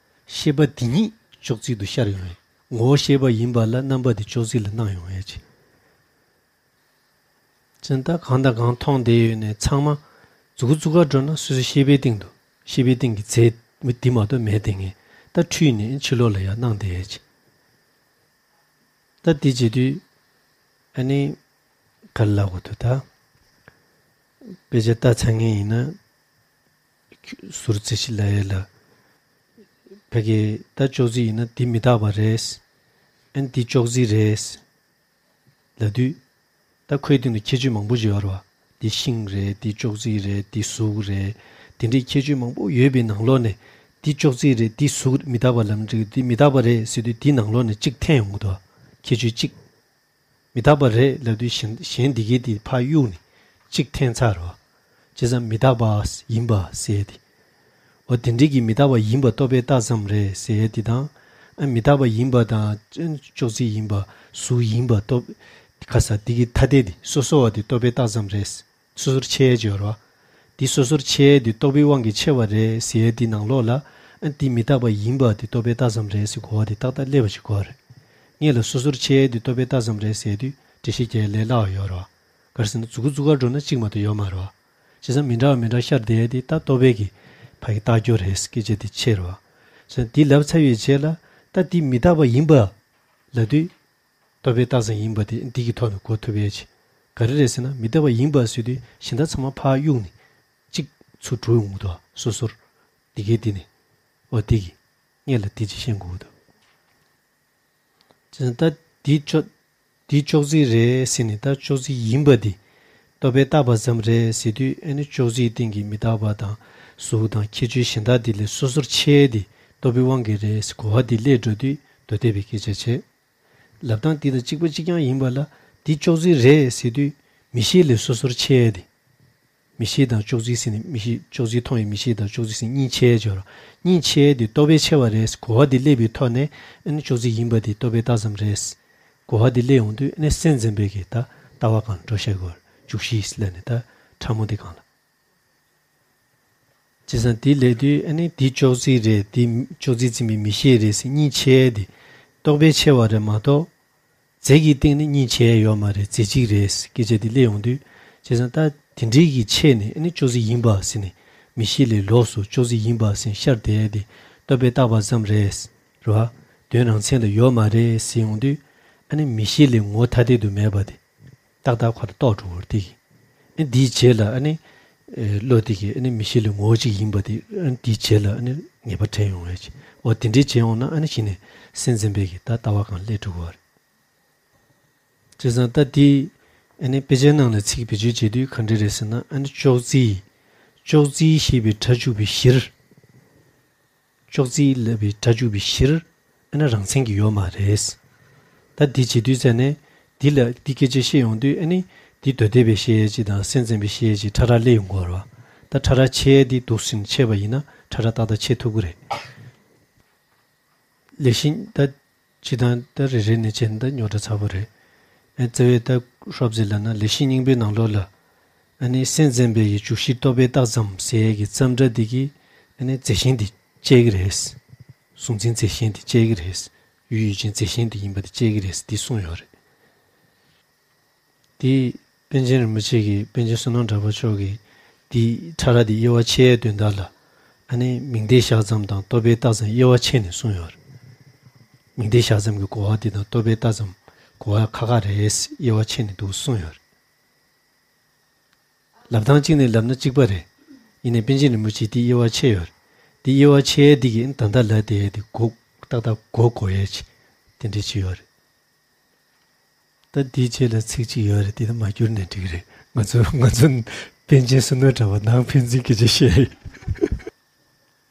ཤེས་པ་དེ་ཉིད་ཅོག་ཙེ་དུ་ཤར་ཡོང་ཡས། ངོ་བོ་ཤེས་པ་ཡིན་པ་ལ་རྣམ་པ་དེ་ཅོག་ཙེ་ལ་སྣང་ཡོང་ཡས་ཅིག། ཅན་ད་གང་དང་གང་མཐོང་བསྡད་ཡོད་ནས་ཚང་མ་མཛུབ་གུ་བཙུགས་ག་འགྲོ་ན་སོ་སོའི་ཤེས་པའི་སྟེང་དུ། ཤེས་པའི་སྟེང་གི་རྫས་མི་འདི་མ་གཏོགས་མེད་དེ་ངས་ད་འཁྲུལ་ནས་ཕྱི་ལོགས་ལ་ཡར་སྣང་བསྡད་ཡས་ཅིག། ད་འདི་བྱེད་དུས་ཨ་ནི་ག་རེ་ལབ་དགོས་འདུག་ད། དཔེ་ཆ་ལྟ་ཚར་མཁན་ཡིན་ན་ཟུར་རྩེ་ཞིག་ལབ་ཡས་ལ། ཕ་གི་ད་ཅོག་ཙེ་ཡིན་ན་འདི་མི་རྟག་པ་རེད། ཨ་ནི་འདི་ཅོག་ཙེ་རེད། ལབ་དུས། ད་ཁོའི་སྟེང་དུ་ཁྱད་ཆོས་མང་པོ་ཅིག་ཡོད་རེད་བ། འདི་ཤིང་རེད། འདི་ཅོག་ཙེ་རེད། འདི་གཟུགས་རེད། དེ་འདྲའི་ཁྱད་ཆོས་མང་པོ་ཡོད་པའི་ནང་ལོགས་ནས། འདི་ཅོག་ཙེ་རེད། འདི་གཟུགས་མི་རྟག་པ་ལབ་འགྲིག། འདི་མི་རྟག་པ་རེད་ཟེར་དུས་འདི་ནང་ལོགས་ནས་གཅིག་འཐེན་ཡོང་གི་འདུག། ཁྱད་ཆོས་གཅིག། མི་རྟག་པ་རེད་ལབ་དུས་གཞན་གཞན་འདི་གའི་དེ་ཕར་གཡུགས་ནས་གཅིག་འཐེན་ཚར་རེད་བ། བྱས་ཙང་མི་རྟག་པ་ཡིན་པ་ཟེར་ཡས་དེ། འོ་དེ་འདྲའི་གི་མི་རྟག་པ་ཡིན་པ་རྟོགས་པའི་རྟགས་ཙམ་རེད་ཟེར་ཡས་དེ་དང་། ཨ་མི་རྟག་པ་ཡིན་པ་དང་ཅོག་ཙེ་ཡིན་པ། གཟུགས་ཡིན་པ་རྟོགས། ཁ་ས་དེ་གི་ཐ་དད་དེ་སོ་སོ་བ་དེ་རྟོགས་པའི་རྟགས་ཙམ་རེད། སོ་སོར་ཕྱེ་ཡས་ཅིག་ཡོད་རེད་བ། དེ་སོ་སོར་ཕྱེ་ཡས་དེ་རྟོགས་པའི་དབང་གིས་ཕྱེ་བ་རེད་ཟེར་ཡས་དེ་ནང་ལོགས་ལ། ཨ་དེ་མི་རྟག་པ་ཡིན་པ་དེ་རྟོགས་པའི་རྟགས་ཙམ་རེད་ཟེར་གོ་བ་དེ་ཏག་ཏག་སླེབས་པ་ཅིག་དགོས་རེད། སྔོན་ལ་སོ་སོར་ཕྱེ་ཡས་དེ་རྟོགས་པའི་རྟགས་ཙམ་རེད་ཟེར་དུས་འགྲེལ་བཤད་རྒྱག་ཡས་ལས་སླ་བ་ཡོད་རེད་བ། ག་རེ་ཟེར་ན་མཛུབ་གུ་བཙུགས་ག་འགྲོ་ན་གཅིག་མ་གཏོགས་ཡོད་མ་རེད་བ། བྱས་ཙང་མི་འདྲ་བ་མི་འདྲ་ཤར་བསྡད་ཡས་དེ་ད་རྟོག་པའི་གི་ཕ་གི་རྟགས་སྦྱོར་རེད། སྐད་ཆ་དེ་ཕྱིར་བ། བྱས་ཙང་འདི་ལབ་ཚར་བའི་རྗེས་ལ་ད་འདི་མི་རྟག་པ་ཡིན་པ་ལབ་དུས། རྟོགས་པའི་རྟགས་ཙམ་ཡིན་པ་དེ་འདི་གི་ཐོག་ནས་གོ་ཐུབ་ཡས་ཅིག། ག་རེ་རེད་ཟེར་ན་མི་རྟག་པ་ཡིན་པ་ཟེར་དུས་གཞན་དག་ཚང་མ་ཕར་གཡུགས་ནས་གཅིག་ ཚུར་འགྲོ་ཡོང་གི་འདུག་སོ་སོར། དེ་གའི་དེ་ནི། འོ་དེ་གི། སྔོན་ལ་དེ་ཅིག་ཤེས་དགོས་ཀྱི་འདུག་བྱས་ཙང་ད་དེ་ཅོག་དེ་ཅོག་ཙེ་རེད་ཟེར་ནས་ད་ཅོག་ཙེ་ཡིན་པ་དེ་རྟོག་པས་བཏགས་པ་ཙམ་རེད་ཟེར་དུས། ཨ་ནི་ཅོག་ཙེའི་སྟེང་གི་མི་རྟག་པ་དང་གཟུགས་དང་ཁྱད་ཆོས་གཞན་དག་དེ་ལས་སོ་སོར་ཕྱེ་ཡས་དེ་རྟོག་པའི་དབང་གིས་རེད་ཟེར་གོ་བ་དེ་སླེབས་འགྲོ་དུས་མདོ་སྡེ་པའི་སྐད་ཆ་བྱས། ལབ་སྟངས་དེ་དང་གཅིག་པ་གཅིག་རྐྱང་ཡིན་པ་ལ། དེ་ཅོག་ཙེ་རེད་ཟེར་དུས་མིག་ཤེས་ལས་སོ་སོར་ཕྱེ་ཡས་དེ། མིག་ཤེས་དང་ཅོག་ཙེ་ཟེར་ནས་མིག་ཤེས། ཅོག་ཙེ་མཐོང་བའི་མིག་ཤེས་དང་ཅོག་ཙེ་ཟེར་གཉིས་ཕྱེ་ཡས་ཅིག་ཡོད་རེད། གཉིས་ཕྱེ་ཡས་དེ་རྟོག་པས་ཕྱེ་བ་རེད་གོ་བ་དེ་སླེབས་པའི་ཐོག་ནས། ཨ་ནི་ཅོག་ཙེ་ཡིན་པ་དེ་རྟོག་པས་བཏགས་ཙམ་རེད་གོ་བ་དེ་སླེབས་ཡོང་དུས། ཨ་ནི་སེམས་ཙམ་པའི་གི་ད་ལྟ་བ་སྒང་འགྲོ་བཞག་གི་ཡོད་རེད། འཇུག་གཞི་ལབ་ནས་ད་ཕྲ་མོ་དེ་སྒང་ལ། བྱས་ཙང་དེ་སླེབས་དུས། ཨ་ནི་དེ་ཅོག་ཙེ་རེད། དེ་ཅོག་ཙེ་འཛིན་པའི་མིག་ཤེས་རེད་ཟེར་གཉིས་ཕྱེ་ཡས་དེ་རྟོག་པས་ཕྱེ་བ་རེད་མ་གཏོགས། རྫས་ཀྱི་སྟེང་ནས་གཉིས་ཕྱེ་ཡས་ཡོད་མ་རེད། རྫས་གཅིག་རེད་སྐད་ཆ་དེ་སླེབས་ཡོང་དུས། བྱས་ཙང་ད་དེ་འདྲའི་གི་ཕྱེ་ནས། ཨ་ནི་ཅོག་ཙེ་ཡིན་པ་ཟེར་ནས་མིག་ཤེས་ལས་ལོགས་སུ་ཅོག་ཙེ་ཡིན་པ་ཟེར་ཤར་བསྡད་ཡས་དེ་རྟོག་པས་བཏགས་པ་ཙམ་རེད། རེད་བ། དོན་རང་མཚན་ལ་ཡོད་མ་རེད་ཟེར་ཡོང་དུས། ཨ་ནི་མིག་ཤེས་ལས་ངོ་བོ་ཐ་དད་དུ་མེད་པ་དེ་ཏག་ཏག་ཁོ་ད་རྟོགས་འགྲོ་གི་ཡོད་རེད། དེ་གི། ཨ་ནི་དེའི་རྗེས་ལ། ཨ་ནི་ཨེ་བློ་དེ་གིས། ཨ་ནི་མིག་ཤེས་ལས་ངོ་བོ་གཅིག་ཡིན་པ་དེ། ཨ་ནི་དེའི་རྗེས་ལ་ཨ་ནི་ངེས་པ་དྲན་ཡོང་ཡས་ཅིག་འོ་དེ་འདྲའི་བྱས་ཡོང་ན། ཨ་ནི་གཞི་ནས་སེམས་ཙམ་པའི་གི་ད་ལྟ་བ་སྒང་སླེབས་འགྲོ་གི་ཡོད་རེད། བྱས་ཙང་ད་དེ། ཨ་ནི་དཔེ་ཆའི་ནང་ལ་ཚིག་བེད་སྤྱོད་བྱེད་དུས་ག་འདྲ་རེད་ཟེར་ན། ཨ་ནི་ཅོག་ཙེ། ཅོག་ཙེ་ཞེས་པའི་སྒྲ་འཇུག་པའི་གཞིར། ཅོག་ཙེ་ལབ་པའི་སྒྲ་འཇུག་པའི་གཞིར། ཨ་ནི་རང་མཚན་གྱིས་ཡོད་མ་རེད། ད་འདི་བྱེད་དུས་ཙ་ནས། འདི་ལ་འདི་སྐད་ཆ་བཤད་ཡོང་དུས། ཨ་ནི་འདི་མདོ་སྡེ་པའི་བཤད་ཡས་ཅིག་དང་སེམས་ཙམ་པའི་བཤད་ཡས་ཅིག་ཕྲ་རགས་སླེབས་ཡོང་གི་ཡོད་རེད་བ། ད་ཕྲ་རགས་ཕྱེ་ཡས་འདི་འདུག་ཟེར་ནས་ཕྱེ་བ་ཡིན་ན་ཕྲ་རགས་ཏག་ཏག་ཕྱེ་ཐུབ་ཀྱི་རེད། ལེགས་བཤད་ད། སྤྱིར་བཏང་ད་རེ་རེ་ནས་བྱས་ན་ད་རྙོག་དྲ་ཚ་པོ་རེད། ཨ་རྩ་བའི་ད་ཧྲོབ་ཙེ་ལབ་ན་ལེགས་བཤད་སྙིང་པོའི་ནང་ལོགས་ལ། ཨ་ནི་སེམས་ཙམ་པའི་ཡི་འཇུག་གཞི་རྟོག་པས་བཏགས་ཙམ་ཟེར་ཡས་ཀྱི་ཙམ་སྒྲ་འདི་གིས། ཨ་ནི་རྫས་གཞན་དེ་བཅད་ཀྱི་རེད། གཟུང་འཛིན་རྫས་གཞན་དེ་བཅད་ཀྱི་རེད། ཡུལ་ཡུལ་ཅན་རྫས་གཞན་དེ་ཡིན་པ་དེ་བཅད་ཀྱི་རེད་འདི་གསུངས་ཡོད་རེད། དེ་པཎ་ཆེན་རིན་པོ་ཆེ་གིས། པཎ་ཆེན་བསོད་ནམས་གྲགས་པ་མཆོག་གིས་དེ་ཕྲ་རགས་དེ་དབྱེ་བ་ཕྱེ་ཡའི་དོན་དག་ལ། ཨ་ནི་མིང་མཐའི་གཞག་ཙམ་དང་རྟོག་པས་བཏགས་ཙམ་དབྱེ་བ་ཕྱེ་ནས་གསུངས་ཡོད་རེད། མིང་མཐའི་གཞག་ཙམ་གྱི་གོ་བ་དེ་དང་རྟོག་པས་བཏགས་ཙམ་གོ་བ་ཁ་ཁ་རེད། དབྱེ་བ་ཕྱེ་ནས་འདུག་གསུངས་ཡོད་རེད། ལབ་སྟངས་གཅིག་ནས་ལབ་ན་གཅིག་པ་རེད། ཡིན་ནའི་པཎ་ཆེན་རིན་པོ་ཆེས་དེ་དབྱེ་བ་ཕྱེ་ཡོད་རེད། དེ་དབྱེ་བ་ཕྱེ་ཡས་དེ་གིས་ད་ལྟ་ལབ་བསྡད་ཡས་དེ་གོ། ཏག་ཏག་གོ་གོ་ཡས་ཅིག་དེ་འདྲས་ཅིག་ཡོད་རེད། ད་འདིའི་རྗེས་ལ་ཚིག་གཅིག་ཡོད་རེད། དེ་ད་མ་བསྐྱུར་ནས་འགྲིག་གི་རེད། ང་ཚོ་ང་ཚོ་པཎ་ཆེན་བསོད་ནམས་གྲགས་པ་ནང་ཕན་ཚུན་སྐད་ཆ་བཤད་ཡས།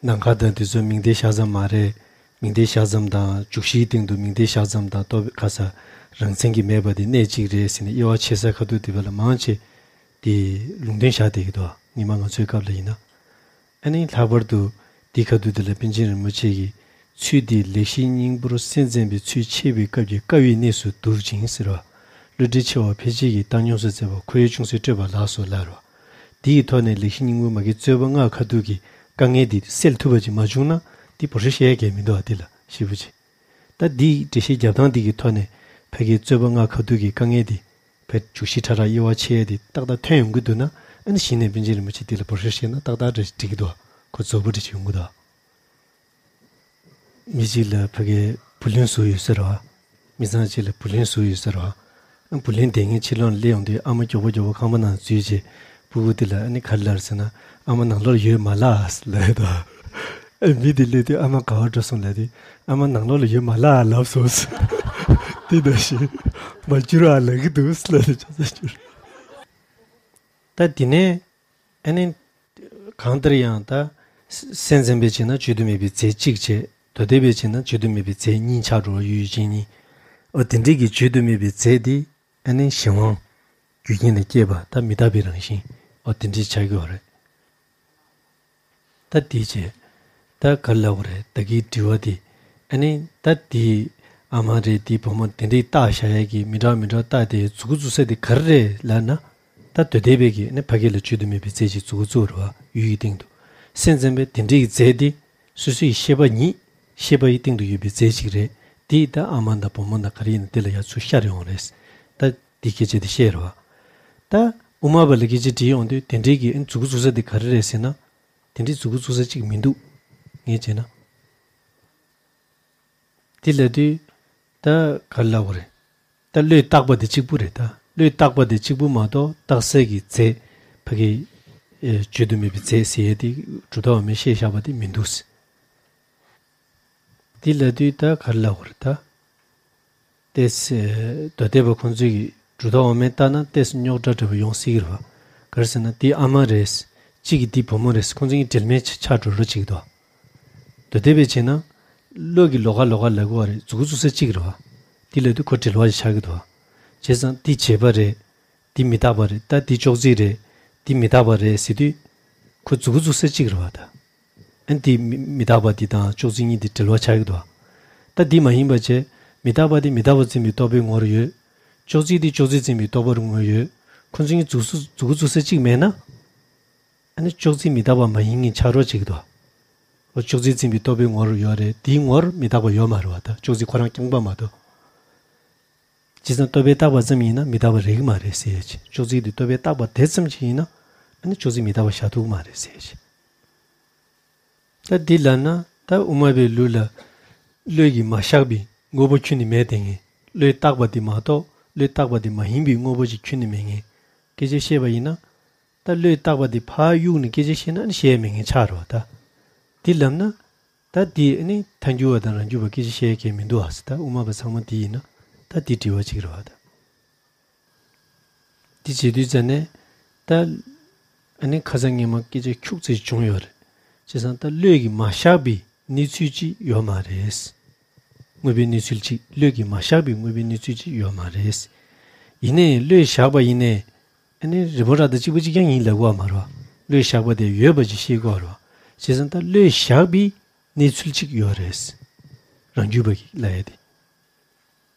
ནམ་མཁའ་དང་དེ་ཚོ་མིང་མཐའི་གཞག་ཙམ་མ་རེད། མིང་མཐའི་གཞག་ཙམ་དང་འཇུག་གཞིའི་སྟེང་དུ་མིང་མཐའི་གཞག་ཙམ་དང་རྟོག་པའི་ཁ་ས་རང་མཚན་གྱིས་མེད་པ་དེ་གནད་གཅིག་རེད་ཟེར་ནས་དབྱེ་བ་ཕྱེ་ས་ཁ་ཐུག་དེ་བས་ལ་མང་ཆེ་དེ་ལུང་འདྲེན་བཞག་བསྡད་ཀྱི་འདུག་སྔོན་མ་ང་ཚོའི་སྐབས་ལ་ཡིན་ན། ཨ་ནི་ལྷག་པར་དུ་དེ་ཁ་ཐུག་དེ་ལ་པཎ་ཆེན་རིན་པོ་ཆེ་གིས། ཚུལ་འདི་ལེགས་བཤད་སྙིང་པོར་སེམས་ཙམ་པའི་ཚུལ་འཆད་པའི་སྐབས་ཀྱི་དཀའ་བའི་གནས་སུ་འདུར་ཅིང་ཟེར་བ། བློ་གྲོས་ཆེ་བ་ཕལ་ཆེར་གྱིས་བཏང་སྙོམས་སུ་མཛད་པ་ཁོ་བོས་ཅུང་ཟད་སྤྲོས་པ་ལགས་སོ་ལབ་རོ། དེའི་ཐོག་ནས་ལེགས་བཤད་སྙིང་པོ་མ་གི་རྩོད་པ་ལྔ་ཁ་ཐུག་གི་དཀའ་ངལ་འདི་སེལ་ཐུབ་པ་ཅིག་མ་བྱུང་ན་འདི་བོར་ཤ་བཤད་ཡ་གལ་མི་འདུག་ཨ། འདི་ལ་ཞིབ་པོ་ཅིག་ད་འདིའི་འགྲེལ་བཤད་རྒྱབ་སྟངས་འདི་གི་ཐོག་ནས་ཕ་གིའི་རྩོད་པ་ལྔ་ཁ་ཐུག་གི་དཀའ་ངལ་འདི་ཕ་འཇུག་གཞི་ཕྲ་རགས་དབྱེ་བ་ཕྱེ་ཡ་འདི་ཏག་ཏག་ཐོན་ཡོང་གི་འདུག་ན། ཨ་ནི་གཞི་ནས་པཎ་ཆེན་རིན་པོ་ཆེ་འདི་ལ་བོར་ཤ་བཤད་ན་ཏག་ཏག་འདྲ་ཞིག་འགྲིག་གི་འདུག་ཁོ་རྫོགས་པོ་འདྲ་ཞིག་ཡོང་གི་འདུག་མི་གཅིག་ལ་ཕ་གིའི་བུ་ལོན་ཟུག་ཡོད་ཟེར་བ། མི་ཚང་གཅིག་ལ་བུ་ལོན་ཟུག་ཡོད་ཟེར་བ། ཨ་བུ་ལོན་དེ་ངའི་ཕྱི་ལོགས་ནས་སླེབས་ཡོང་དུས་ཨ་མ་མགྱོགས་པོ་མགྱོགས་པོ་ཁང་པ་ནང་འཛུལ་རྗེས་སྤུ་གུ་དེ་ལ་ཨ་ནི་ག་རེ་ལབ་ཟེར་ན། ཨ་མ་ནང་ལོགས་ལ་ཡོད་མ་ལགས་ལབ་ཡོད་དོ། ཨ་མི་དེ་སླེབས་དུས་ཨ་མ་ག་པར་འགྲོ་སོང་ལབ་དུས་ཨ་མ་ནང་ལོགས་ལ་ཡོད་མ་ལགས་ལབ་སོང་ཟེར། དེ་འདྲ་ཞིག་མ་འགྱུར་བ་ལབ་ཀྱི་འདུག་ལབ་ནས་ཆ་ཚང་འགྱུར། ད་དེ་ནས། ཨ་ནི། གང་ལྟར་ཡང་ད། སེམས་ཙམ་པས་བྱས་ན་བརྗོད་དུ་མེད་པའི་རྫས་གཅིག་བྱས། མདོ་སྡེ་པས་བྱས་ན་བརྗོད་དུ་མེད་པའི་རྫས་གཉིས་ཆགས་འགྲོ་བ་ཡུལ་ཡུལ་ཅན་གཉིས། འོ་དེ་འདྲའི་གི་བརྗོད་དུ་མེད་པའི་རྫས་དེ་ཨ་ནི་གཞན་དབང་། རྒྱུ་རྐྱེན་ལས་སྐྱེས་པ་ད་མི་རྟག་པའི་རང་བཞིན། འོ་དེ་འདྲའི་ཆགས་ཀྱི་ཡོད་རེད། ད་དེ་བྱས། ད་ག་རེ་ལབ་དགོས་རེད། ད་གིན་དྲི་བ་དེ། ཨ་ནི་ད་དེ་ཨ་མ་རེད། དེ་བུ་མོ་དེ་འདྲའི་བཏགས་བཞག་ཡས་ཀྱི་མི་འདྲ་མི་འདྲ་བཏགས་དེ་མཛུབ་གུ་བཙུགས་ས་དེ་ག་རེ་རེད་ལབ་ན། ད་མདོ་སྡེ་པས་ཀྱིས་ཨ་ནི་ཕ་གི་ལ་བརྗོད་དུ་མེད་པའི་རྫས་ཀྱི་མཛུབ་གུ་བཙུགས་རེད་བ། ཡུལ་གྱི་སྟེང་དུ། སེམས་ཙམ་པས་དེ་འདྲའི་རྫས་དེ་སོ་སོའི་ཤེས་པ་ཉིད། ཤེས་པ་ཡི་སྟེང་དུ་ཡོད་པའི་རྫས་ཅིག་རེད། དེ་ད་ཨ་མ་དང་བུ་མོ་དང་ག་རེ་ཡིན་ན་དེ་ལ་ཡར་ཚུར་ཤར་ཡོང་རེད། ད་དེ་སྐད་ཆ་དེ་བཤད་རེད་བ། ད་དབུ་མ་པ་ལ་སྐད་ཆ་དྲིས་ཡོང་དུས་དེ་འདྲའི་གི་ཨ་ནི་མཛུབ་གུ་བཙུགས་ས་དེ་ག་རེ་རེད་ཟེར་ན། དེ་འདྲའི་མཛུབ་གུ་བཙུགས་ས་གཅིག་མི་འདུག་ངས་བྱས་ན། དེ་ལབ་དུས། ད་ག་རེ་ལབ་དགོས་རེད། ད་བློས་བཏགས་པ་དེ་གཅིག་པུ་རེད། ད་བློས་བཏགས་པ་དེ་གཅིག་པུ་མ་གཏོགས་བཏགས་སའི་གི་རྫས་ཕ་གི་ ཨེ་བརྗོད་དུ་མེད་པའི་རྫས་ཟེར་ཡས་དེ་གྲུབ་མཐའ་འོག་མས་བཤད་བཞག་པ་དེ་མི་འདུག། འདི་ལབ་དུས་ད་ག་རེ་ལབ་དགོས་རེད་ད། ཏེས། མདོ་སྡེ་པ་ཁོང་ཚོས་ཀྱི་གྲུབ་མཐའ་འོག་མས་བལྟས་ན་ཏེས་རྙོག་དྲ་འདྲ་པོ་ཡོང་སྲིད་ཀྱི་རེད་བ། ག་རེ་ཟེར་ན་འདི་ཨ་མ་རེད། གཅིག་གིས་འདི་བུ་མོ་རེད། ཁོང་ཚོ་གཉིས་འབྲེལ་མེད་ཆགས་འགྲོ་འགྲོ་གཅིག་འདུག། མདོ་སྡེ་པས་བྱས་ན། བློས་ཀྱི་ལོགས་ཀ་ལོགས་ཀ་ལབ་དགོས་པ་རེད། མཛུབ་གུ་བཙུགས་ས་གཅིག་རེད་བ། འདི་ལབ་དུས་ཁོ་འབྲེལ་བ་ཞིག་ཆགས་ཀྱི་འདུག་བ། བྱས་ཙང་འདི་བྱས་པ་རེད། འདི་མི་རྟག་པ་རེད། ད་འདི་ཅོག་ཙེ་རེད། འདི་མི་རྟག་པ་རེད་ཟེར་དུས། ཁོ་མཛུབ་གུ་བཙུགས་ས་གཅིག་རེད་བ་ད། ཨ་ནི་དེ་མི་མི་རྟག་པ་དེ་དང་ཅོག་ཙེ་གཉིས་དེ་འབྲེལ་བ་ཆགས་ཀྱི་འདུག། ད་དེ་མ་ཡིན་པ་བྱས། མི་རྟག་པ་དེ་མི་རྟག་པ་འཛིན་པའི་རྟོག་པའི་ངོར་ཡོད། ཅོག་ཙེ་དེ་ཅོག་ཙེ་འཛིན་པའི་རྟོག་པའི་ངོར་ཡོད། ཁོ་ཚོ་གཉིས་མཛུབ་གུ་མཛུབ་གུ་བཙུགས་ས་གཅིག་མེད་ན། ཨ་ནི་ཅོག་ཙེ་མི་རྟག་པ་མ་ཡིན་མཁན་ཆགས་རོགས་བྱེད་ཀྱི་འདུག། འོ་ཅོག་ཙེ་འཛིན་པའི་རྟོག་པའི་ངོར་ཡོད་རེད། དེའི་ངོར་མི་རྟག་པ་ཡོད་མ་རེད་བ། ད་ཅོག་ཙེ་ཁོ་རང་རྐྱང་པ་མ་གཏོགས། བྱས་ཙང་རྟོག་པས་བཏགས་པ་ཙམ་ཡིན་ན་མི་རྟག་པ་རེད་ཀྱི་མ་རེད་ཟེར་ཡ་ཅིག། ཅོག་ཙེ་དེ་རྟོག་པས་བཏགས་པ་དེ་ཙམ་ཅིག་ཡིན་ན། ཨ་ནི་ཅོག་ཙེ་མི་རྟག་པ་བཞག་ཐུབ་ཀྱི་མ་རེད་ཟེར་ཡ་ཅིག། ད་འདི་ལབ་ན་ད་དབུ་མ་པའི་ལུགས་ལ། བློས་ཀྱིས་མ་བཞག་པའི་དངོས་པོ་ཁྱོན་ནས་མེད་དེ་ངེས། བློས་བཏགས་པ་དེ་མ་གཏོགས་བློས་བཏགས་པ་དེ་མ་ཡིན་པའི་དངོས་པོ་ཅིག་ཁྱོན་ནས་མེད་ངེས། སྐད་ཆ་བཤད་པ་ཡིན་ན། ད་བློས་བཏགས་པ་དེ་ཕར་གཡུགས་ནས་སྐད་ཆ་བཤད་ན་ཨ་ནི་བཤད་མེད་ངེས་ཆགས་རོགས་ད། འདི་ལབ་ན། ད་འདི་ཨ་ནི་ཐལ་འགྱུར་བ་དང་རང་རྒྱུད་པ་སྐད་ཆ་བཤད་མཁན་མི་འདུག་ཨ་ཟེར། ད་དབུ་མ་པ་ཚང་མ་འདི་ཡིན་ན་ད་འདི་དྲི་བ་གཅིག་རེད་བ་ད། འདི་བྱེད་དུས་ཙ་ནས་ད་ཨ་ནི་ཁ་སང་ངས་མ་སྐད་ཆ་ཁྱུག་ཙམ་བྱུང་ཡོད་རེད། བྱས་ཙང་ད་བློས་ཀྱིས་མ་བཞག་པའི་གནས་ཚུལ་ཅིག་ཡོད་མ་རེད། དངོས་པོའི་གནས་ཚུལ་ཅིག། བློས་ཀྱིས་མ་བཞག་པའི་དངོས་པོའི་གནས་ཚུལ་ཅིག་ཡོད་མ་རེད། ཡིན་ནའི་བློས་བཞག་པ་ཡིན་ནའི། ཨ་ནི་རི་མོ་ར་དང་གཅིག་པ་གཅིག་རྐྱང་ཡིན་ལབ་དགོས་པ་མ་རེད་བ། བློས་བཞག་པ་དེ་ཡོད་པ་ཅིག་ཤེས་དགོས་པ་རེད་བ། བྱས་ཙང་ད་བློས་བཞག་པའི་གནས་ཚུལ་ཅིག་ཡོད་རེད། རང་རྒྱུད་པ་གི་ལབ་ཡ་དེ།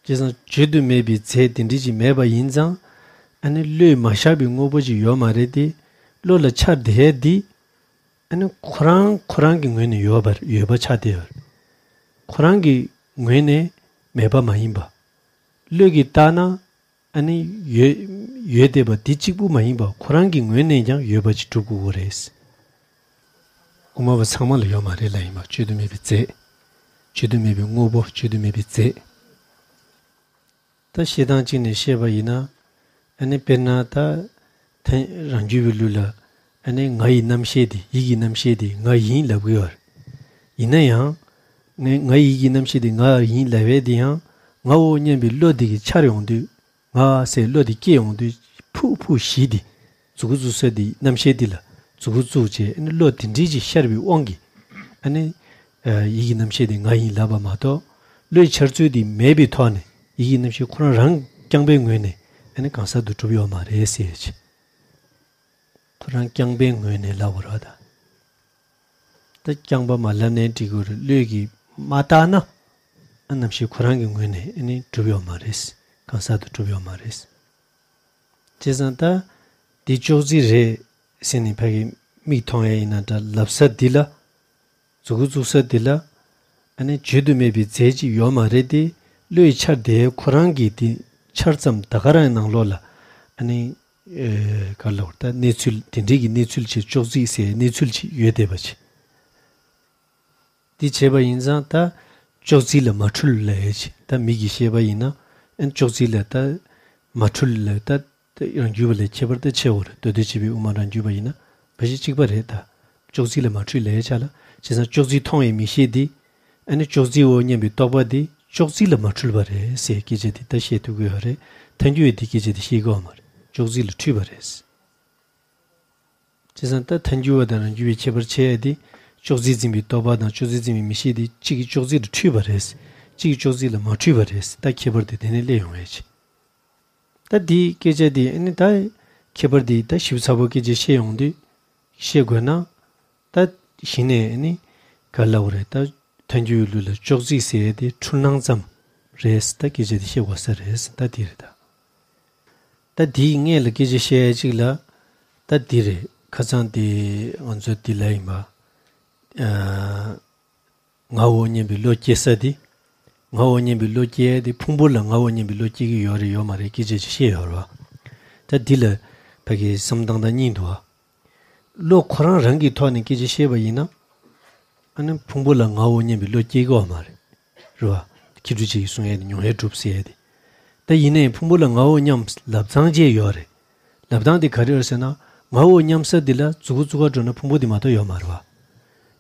བྱས་ཙང་བརྗོད་དུ་མེད་པའི་རྫས་དེ་འདྲ་ཅིག་མེད་པ་ཡིན་ཙང་། ཨ་ནི་བློས་མ་བཞག་པའི་དངོས་པོ་ཅིག་ཡོད་མ་རེད་དེ། བློ་ལ་འཆར་བསྡད་ཡ་དེ། ཨ་ནི་ཁོ་རང་ཁོ་རང་གི་ངོས་ནས་ཡོད་པ་ཡོད་པ་ཆགས་བསྡད་ཡོད་རེད། ཁོ་རང་གི་ངོས་ནས་མེད་པ་མ་ཡིན་པ། བློས་ཀྱིས་བལྟས་ན། ཨ་ནི་ཡོད་ཡོད་བསྡད་པ་འདི་གཅིག་པུ་མ་ཡིན་པ་ཁོ་རང་གི་ངོས་ནས་ཀྱང་ཡོད་པ་ཅིག་སྒྲུབ་དགོས་ཀྱི་རེད། དབུ་མ་པ་ཚང་མ་ལ་ཡོད་མ་རེད་ལབ་ཡིན་པ། བརྗོད་དུ་མེད་པའི་རྫས། བརྗོད་དུ་མེད་པའི་དངོས་པོ། བརྗོད་དུ་མེད་པའི་རྫས། ད་བཤད་སྟངས་གཅིག་ནས་བཤད་པ་ཡིན་ན། ཨ་ནི་དཔེར་ན་ད། ཐན་རང་རྒྱུད་པའི་ལུགས་ལ། ཨ་ནི་ང་ཡི་རྣམ་ཤེས་དེ། ཡིད་ཀྱི་རྣམ་ཤེས་དེ་ང་ཡིན་ལབ་ཀྱི་ཡོད་རེད། ཡིན་ན་ཡང་། ངའི་ང་ཡི་ཡིད་ཀྱི་རྣམ་ཤེས་དེ་ང་ཡིན་ལབ་ཡས་དེ་ཡང་། ངའོ་སྙམ་པའི་བློ་དེ་གི་འཆར་ཡོང་དུས། ང་ཟེར་བློ་དེ་སྐྱེ་ཡོང་དུས། ཕུག་ཕུག་གཞི་དེ། མཛུབ་གུ་བཙུགས་ས་དེ། རྣམ་ཤེས་དེ་ལ་མཛུབ་གུ་བཙུགས་བྱས། ཨ་ནི་བློ་དེ་འདྲའི་ཅིག་ཤར་བའི་དབང་གིས། ཨ་ནི། ཡིད་ཀྱི་རྣམ་ཤེས་དེ་ང་ཡིན་ལབ་པ་མ་གཏོགས། བློའི་འཆར་ཚུལ་དེ་མེད་པའི་ཐོག་ནས། ཡིད་ཀྱི་རྣམ་ཤེས་ཁོ་རང་རང་རྐྱང་པའི་ངོས་ནས། ཨ་ནི་གང་ཟག་ཏུ་གྲུབ་ཡོད་མ་རེད་ཟེར་ཡ་ཅིག། ཁོ་རང་རྐྱང་པའི་ངོས་ནས་ལབ་དགོས་རེད་བ་ད། ད་རྐྱང་པ་མ་ལབ་ནའི་འགྲིག་གི་རེད། བློས་ཀྱིས་མ་བཏགས་ན། ཨ་རྣམ་ཤེས་ཁོ་རང་གི་ངོས་ནས་ཨ་ནི་གྲུབ་ཡོད་མ་རེད། གང་ཟག་ཏུ་གྲུབ་ཡོད་མ་རེད། བྱས་ཙང་ད། འདི་ཅོག་ཙེ་རེད་ཟེར་ནས་ཕ་གི་མིག་མཐོང་ཡ་ཡིན་ན་འདྲ། ལབ་ས་འདི་ལ། མཛུབ་གུ་བཙུགས་ས་འདི་ལ། ཨ་ནི་བརྗོད་དུ་མེད་པའི་རྫས་ཅིག་ཡོད་མ་རེད་དེ། བློའི་འཆར་དེ་ཁོ་རང་གིས་དེ་འཆར་ཙམ་ད་ག་རང་ནང་ལོགས་ལ། ཨ་ནི། ཨེ། ག་ལབ་དགོས་རེད་ད། གནས་ཚུལ་དེ་འདྲའི་གི་གནས་ཚུལ་ཅིག། ཅོག་ཙེ་ཟེར་གནས་ཚུལ་ཅིག་ཡོད་བསྡད་པ་ཅིག། འདི་བྱས་པ་ཡིན་ཙང་ད། ཅོག་ཙེ་ལ་མ་འཁྲུལ་ལབ་ཡ་ཅིག། ད་མིག་གིས་ཤེས་པ་ཡིན་ན། ཨ་ནི་ཅོག་ཙེ་ལ་ད། མ་འཁྲུལ་ལབ་ད། ད་རང་རྒྱུད་པ་ལས་ཁྱད་པར་ད་ཆེ་བ་རེད། མདོ་སྡེ་བྱེད་པའི་དབུ་མ་རང་རྒྱུད་པ་ཡིན་ན། འབའ་ཞིག་གཅིག་པ་རེད་ད། ཅོག་ཙེ་ལ་མ་འཁྲུལ་ལབ་ཡ་ཆ་ལ། བྱས་ཙང་ཅོག་ཙེ་མཐོང་བའི་མིག་ཤེས་འདི། ཨ་ནི་ཅོག་ཙེའོ་སྙམ་པའི་རྟོག་པ་འདི། ཅོག་ཙེ་ལ་མ་འཁྲུལ་པ་རེད་ཟེར་སྐད་ཆ་འདི་ད་བཤད་ཐུབ་ཀྱི་ཡོད་རེད། ཐལ་འགྱུར་བས་འདི་སྐད་ཆ་འདི་བཤད་ཀྱི་ཡོད་མ་རེད། ཅོག་ཙེ་ལ་འཁྲུལ་པ་རེད། བྱས་ཙང་ད་ཐལ་འགྱུར་བ་དང་རང་རྒྱུད་པའི་ཁྱད་པར་ཕྱེ་ཡ་དེ། ཅོག་ཙེ་འཛིན་པའི་རྟོག་པ་དང་ཅོག་ཙེ་འཛིན་པའི་མིག་ཤེས་དེ་གཅིག་གིས་ཅོག་ཙེ་ལ་འཁྲུལ་པ་རེད། གཅིག་གིས་ཅོག་ཙེ་ལ་མ་འཁྲུལ་པ་རེད། ད་ཁྱད་པར་དེ་དེ་ནས་སླེབས་ཡོང་ཡ་ཆེ། ད་འདིའི་སྐད་ཆ་དེ་ཨ་ནི་ད་ཁྱད་པར་དེ་ད་ཞིབ་ཚགས་པོ་སྐད་ཆ་བཤད་ཡོང་དུས་བཤད་དགོས་ན། ད་གཞི་ནས་ཨ་ནི་ག་ལབ་དགོས་རེད། ད་ཐལ་འགྱུར་བའི་ལུགས་ལ་ཅོག་ཙེ་ཟེར་ཡ་དེ་འཁྲུལ་སྣང་ཙམ་རེད། ད་སྐད་ཆ་དེ་བཤད་དགོས་ས་རེད། ད་འདི་རེད་ད། ད་དེའི་སྔོན་ལ་སྐད་ཆ་བཤད་ཡ་གཅིག་ལ། ད་འདི་རེད། ཁ་སང་དེ་ང་ཚོ་འདི་ལ་ཡིན་པ། ཨ། ངའོ་སྙམ་པའི་བློ་སྐྱེ་ས་དེ། ངའོ་སྙམ་པའི་བློ་སྐྱེ་ཡ་དེ་ཕུང་པོ་ལ་ངའོ་སྙམ་པའི་བློ་སྐྱེ་གི་ཡོད་རེད་ཡོད་མ་རེད་སྐད་ཆ་ཅིག་བཤད་ཡོད་རེད་བ། ད་འདི་ལ་ཕ་གི་བསམ་སྟངས་དང་གཉིས་འདུག་བ། བློ་ཁོ་རང་རང་གི་ཐོག་ནས་སྐད་ཆ་བཤད་པ་ཡིན་ན། ཨ་ནི་ཕུང་པོ་ལ་ངའོ་སྙམ་པའི་བློ་སྐྱེ་གི་ཡོད་མ་རེད། རེད་བ། མཁས་གྲུབ་ཅིག་གིས་གསུང་ཡ་དེ་མྱོང་བས་གྲུབ་ཟེར་ཡ་དེ། ད་ཡིན་ནའི་ཕུང་པོ་ལ་ངའོ་སྙམ་ལབ་སྟངས་ཅིག་ཡོད་རེད། ལབ་སྟངས་དེ་ག་རེ་རེད་ཟེར་ན། ངའོ་སྙམ་ས་འདི་ལ་མཛུ་གུ་བཙུགས་ག་འགྲོ་ན་ཕུང་པོ་འདི་མ་གཏོགས་ཡོད་མ་རེད་བ།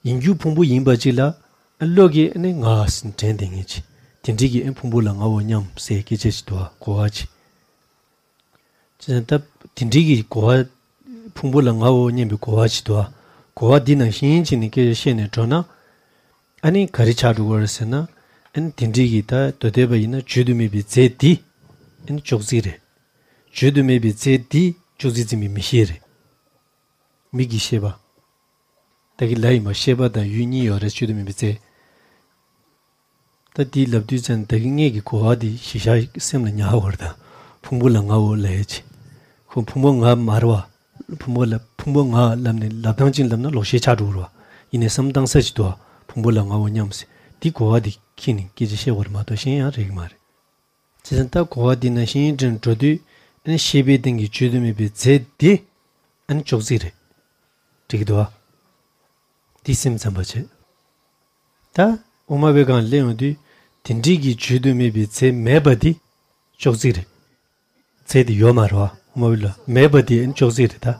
ཡིན་རྒྱུ་ཕུང་པོ་ཡིན་པ་ཅིག་ལ་ཨ་བློ་གིས་ཨ་ནི་ང་ཟེར་དྲན་བསྡད་མཁན་ཅིག་དེ་འདྲའི་གི་ཨ་ཕུང་པོ་ལ་ངའོ་སྙམ་ཟེར་སྐད་ཆ་ཅིག་འདུག་བ། གོ་བ་ཅིག་བྱས་ཙང་ད་དེ་འདྲའི་གི་གོ་བ། ཕུང་པོ་ལ་ངའོ་སྙམ་པའི་གོ་བ་ཅིག་འདུག་བ། གོ་བ་འདི་ནང་བཞིན་བྱས་ནས་སྐད་ཆ་བཤད་ནས་འགྲོ་ན། ཨ་ནི་ག་རེ་ཆགས་འགྲོ་གི་རེད་ཟེར་ན། ཨ་ནི་དེ་འདྲའི་གི་ད་མདོ་སྡེ་པ་ཡིན་ན་བརྗོད་དུ་མེད་པའི་རྫས་འདི། ཨ་ནི་ཅོག་ཙེ་རེད། བརྗོད་དུ་མེད་པའི་རྫས་འདི་ཅོག་ཙེ་འཛིན་པའི་མིག་ཤེས་རེད། མིག་གི་ཤེས་པ། ད་གིན་ལབ་ཡིན་པ་ཤེས་པ་དང་ཡུལ་གཉིས་ཡོད་རེད། བརྗོད་དུ་མེད་པའི་རྫས། ད་འདི་ལབ་དུས་ཙམ་ད་གིན་ངེད་ཀྱི་གོ་བ་འདི་གཞི་བཞག་སེམས་ལ་ཉར་བར་དང་། ཕུང་པོ་ལ་ངའོ་ལབ་ཡས་ཅིག་ཁོ་ཕུང་པོ་ང་མ་རེད་བ། ཕུང་པོ་ལ་ཕུང་པོ་ང་ལབ་ནས་ལབ་སྟངས་ཅིག་ལབ་ན་ལོག་ཤེས་ཆགས་འགྲོ་གི་རེད་བ། ཡིན་ནའི་བསམ་བློ་བཏང་ས་ཅིག་འདུག་བ། ཕུང་པོ་ལ་ངའོ་སྙམ་ཟེར། འདི་གོ་བ་འདི་འཁྱེར་ནས་སྐད་ཆ་བཤད་དགོས་རེད་མ་གཏོགས་གཞན་ཡང་རེད་གི་མ་རེད། བྱས་ཙང་ད་གོ་བ་འདི་ནང་བཞིན་དྲན་འགྲོ་དུས་ཨ་ནི་ཤེས་པའི་སྟེང་གི་བརྗོད་དུ་མེད་པའི་རྫས་འདི་ཨ་ནི་ཅོག་ཙེ་རེད། འགྲིག་གི་འདུག་བ། འདི་སེམས་ཙམ་པ་བྱས། ད་དབུ་མ་པའི་སྒང་སླེབས་ཡོང་དུས་དེ་འདྲའི་གི་བརྗོད་དུ་མེད་པའི་རྫས་མེད་པ་འདི་ཅོག་ཙེ་རེད། རྫས་འདི་ཡོད་མ་རེད་བ། དབུ་མ་པའི་ལ་མེད་པ་འདི་ཨ་ནི་ཅོག་ཙེ་རེད་ད།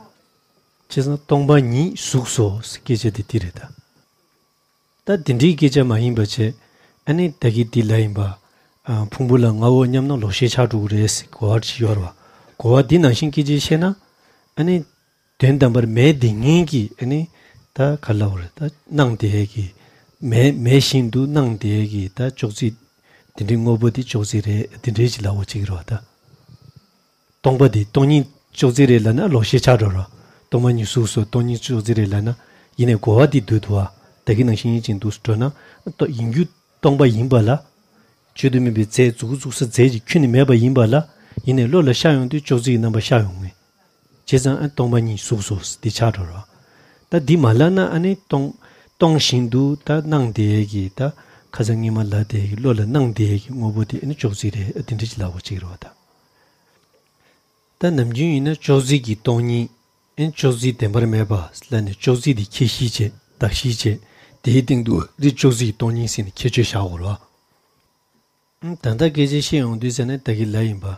བྱས་ཙང་སྟོང་པ་ཉིད་གཟུགས་སོ་ཟེར་སྐད་ཆ་འདི་འདི་རེད་ད། ད་དེ་འདྲའི་སྐད་ཆ་མ་ཡིན་པ་བྱས། ཨ་ནི་ད་གིན་འདི་ལབ་ཡིན་པ། ཨ་ཕུང་པོ་ལ་ངའོ་སྙམ་ན་ལོག་ཤེས་ཆགས་འགྲོ་གི་རེད་ཟེར་གོ་བ་ཅིག་ཡོད་རེད་བ། གོ་བ་འདི་ནང་བཞིན་སྐད་ཆ་བཤད་ན། ཨ་ནི་དོན་དམ་པར་མེད་བསྡད་མཁན་གྱི་ཨ་ནི་ད་ག་ལབ་དགོས་རེད། ད་སྣང་བསྡད་ཡས་ཀྱི་མེད་མེད་བཞིན་དུ་སྣང་བསྡད་ཡས་ཀྱི་ད་ཅོག་ཙེ། དེ་འདྲའི་དངོས་པོ་འདི་ཅོག་ཙེ་རེད། དེ་འདྲའི་ཅིག་ལབ་དགོས་ཅིག་རེད་བ་ད། སྟོང་པ་འདི་སྟོང་ཉིད་ཅོག་ཙེ་རེད་ལབ་ན་ལོག་ཤེས་ཆགས་འགྲོ་རོ། སྟོང་པ་ཉིད་གཟུགས་སོ་སྟོང་ཉིད་ཅོག་ཙེ་རེད་ལབ་ན། ཡིན་ནའི་གོ་བ་འདི་འདུག་ཏུ་བ། ད་གིན་ནང་བཞིན་ཡིན་ཅིང་འདུག་འགྲོ་ན། ཏོ་ཡིན་རྒྱུ་སྟོང་པ་ཡིན་པ་ལ། བརྗོད་དུ་མེད་པའི་རྫས་མཛུ་གུ་བཙུགས་ས་རྫས་ཀྱི་ཁྱོན་ནས་མེད་པ་ཡིན་པ་ལ། ཡིན་ནའི་བློ་ལ་ཤར་ཡོང་དུས་ཅོག་ཙེ་ཡི་རྣམ་པ་ཤར་ཡོང་ངེས། བྱས་ཙང་ཨ་སྟོང་པ་ཉིད་གཟུགས་སོ་འདི་ཆགས་འགྲོ་རོ། ད་འདི་མ་ལབ་ན་ཨ་ནི་སྟོང་སྟོང་བཞིན་དུ་ད་སྣང་བསྡད་ཡས་ཀྱི་ད་ཁ་སང་སྔས་མ་ལབ་བསྡད་ཡས་ཀྱི་བློ་ལ་སྣང་བསྡད་ཡས་ཀྱི་དངོས་པོ་དེ་ཨ་ནི་ཅོག་ཙེ་རེད། ཨ་དེ་འདྲ་ཅིག་ལབ་དགོས་ཅིག་རེད་བ་ད། ད་ནམ་རྒྱུན་ཡིན་ན་ཅོག་ཙེ་གི་སྟོང་ཉིད། ཨེ་ཅོག་ཙེ་བདེན་པར་མེད་པ་ལབ་ནས་ཅོག་ཙེ་དེ་ཁྱད་གཞི་བྱས་གདགས་གཞི་བྱས། དེའི་སྟེང་དུ་རི་ཅོག་ཙེ་གི་སྟོང་ཉིད་ཟེར་ནས་ཁྱད་ཆོས་བཞག་དགོས་རེད་བ། ཨམ་ད་ལྟ་སྐད་ཆ་བཤད་ཡོང་དུས་ཟེར་ནས་ད་གིན་ལབ་ཡིན་པ།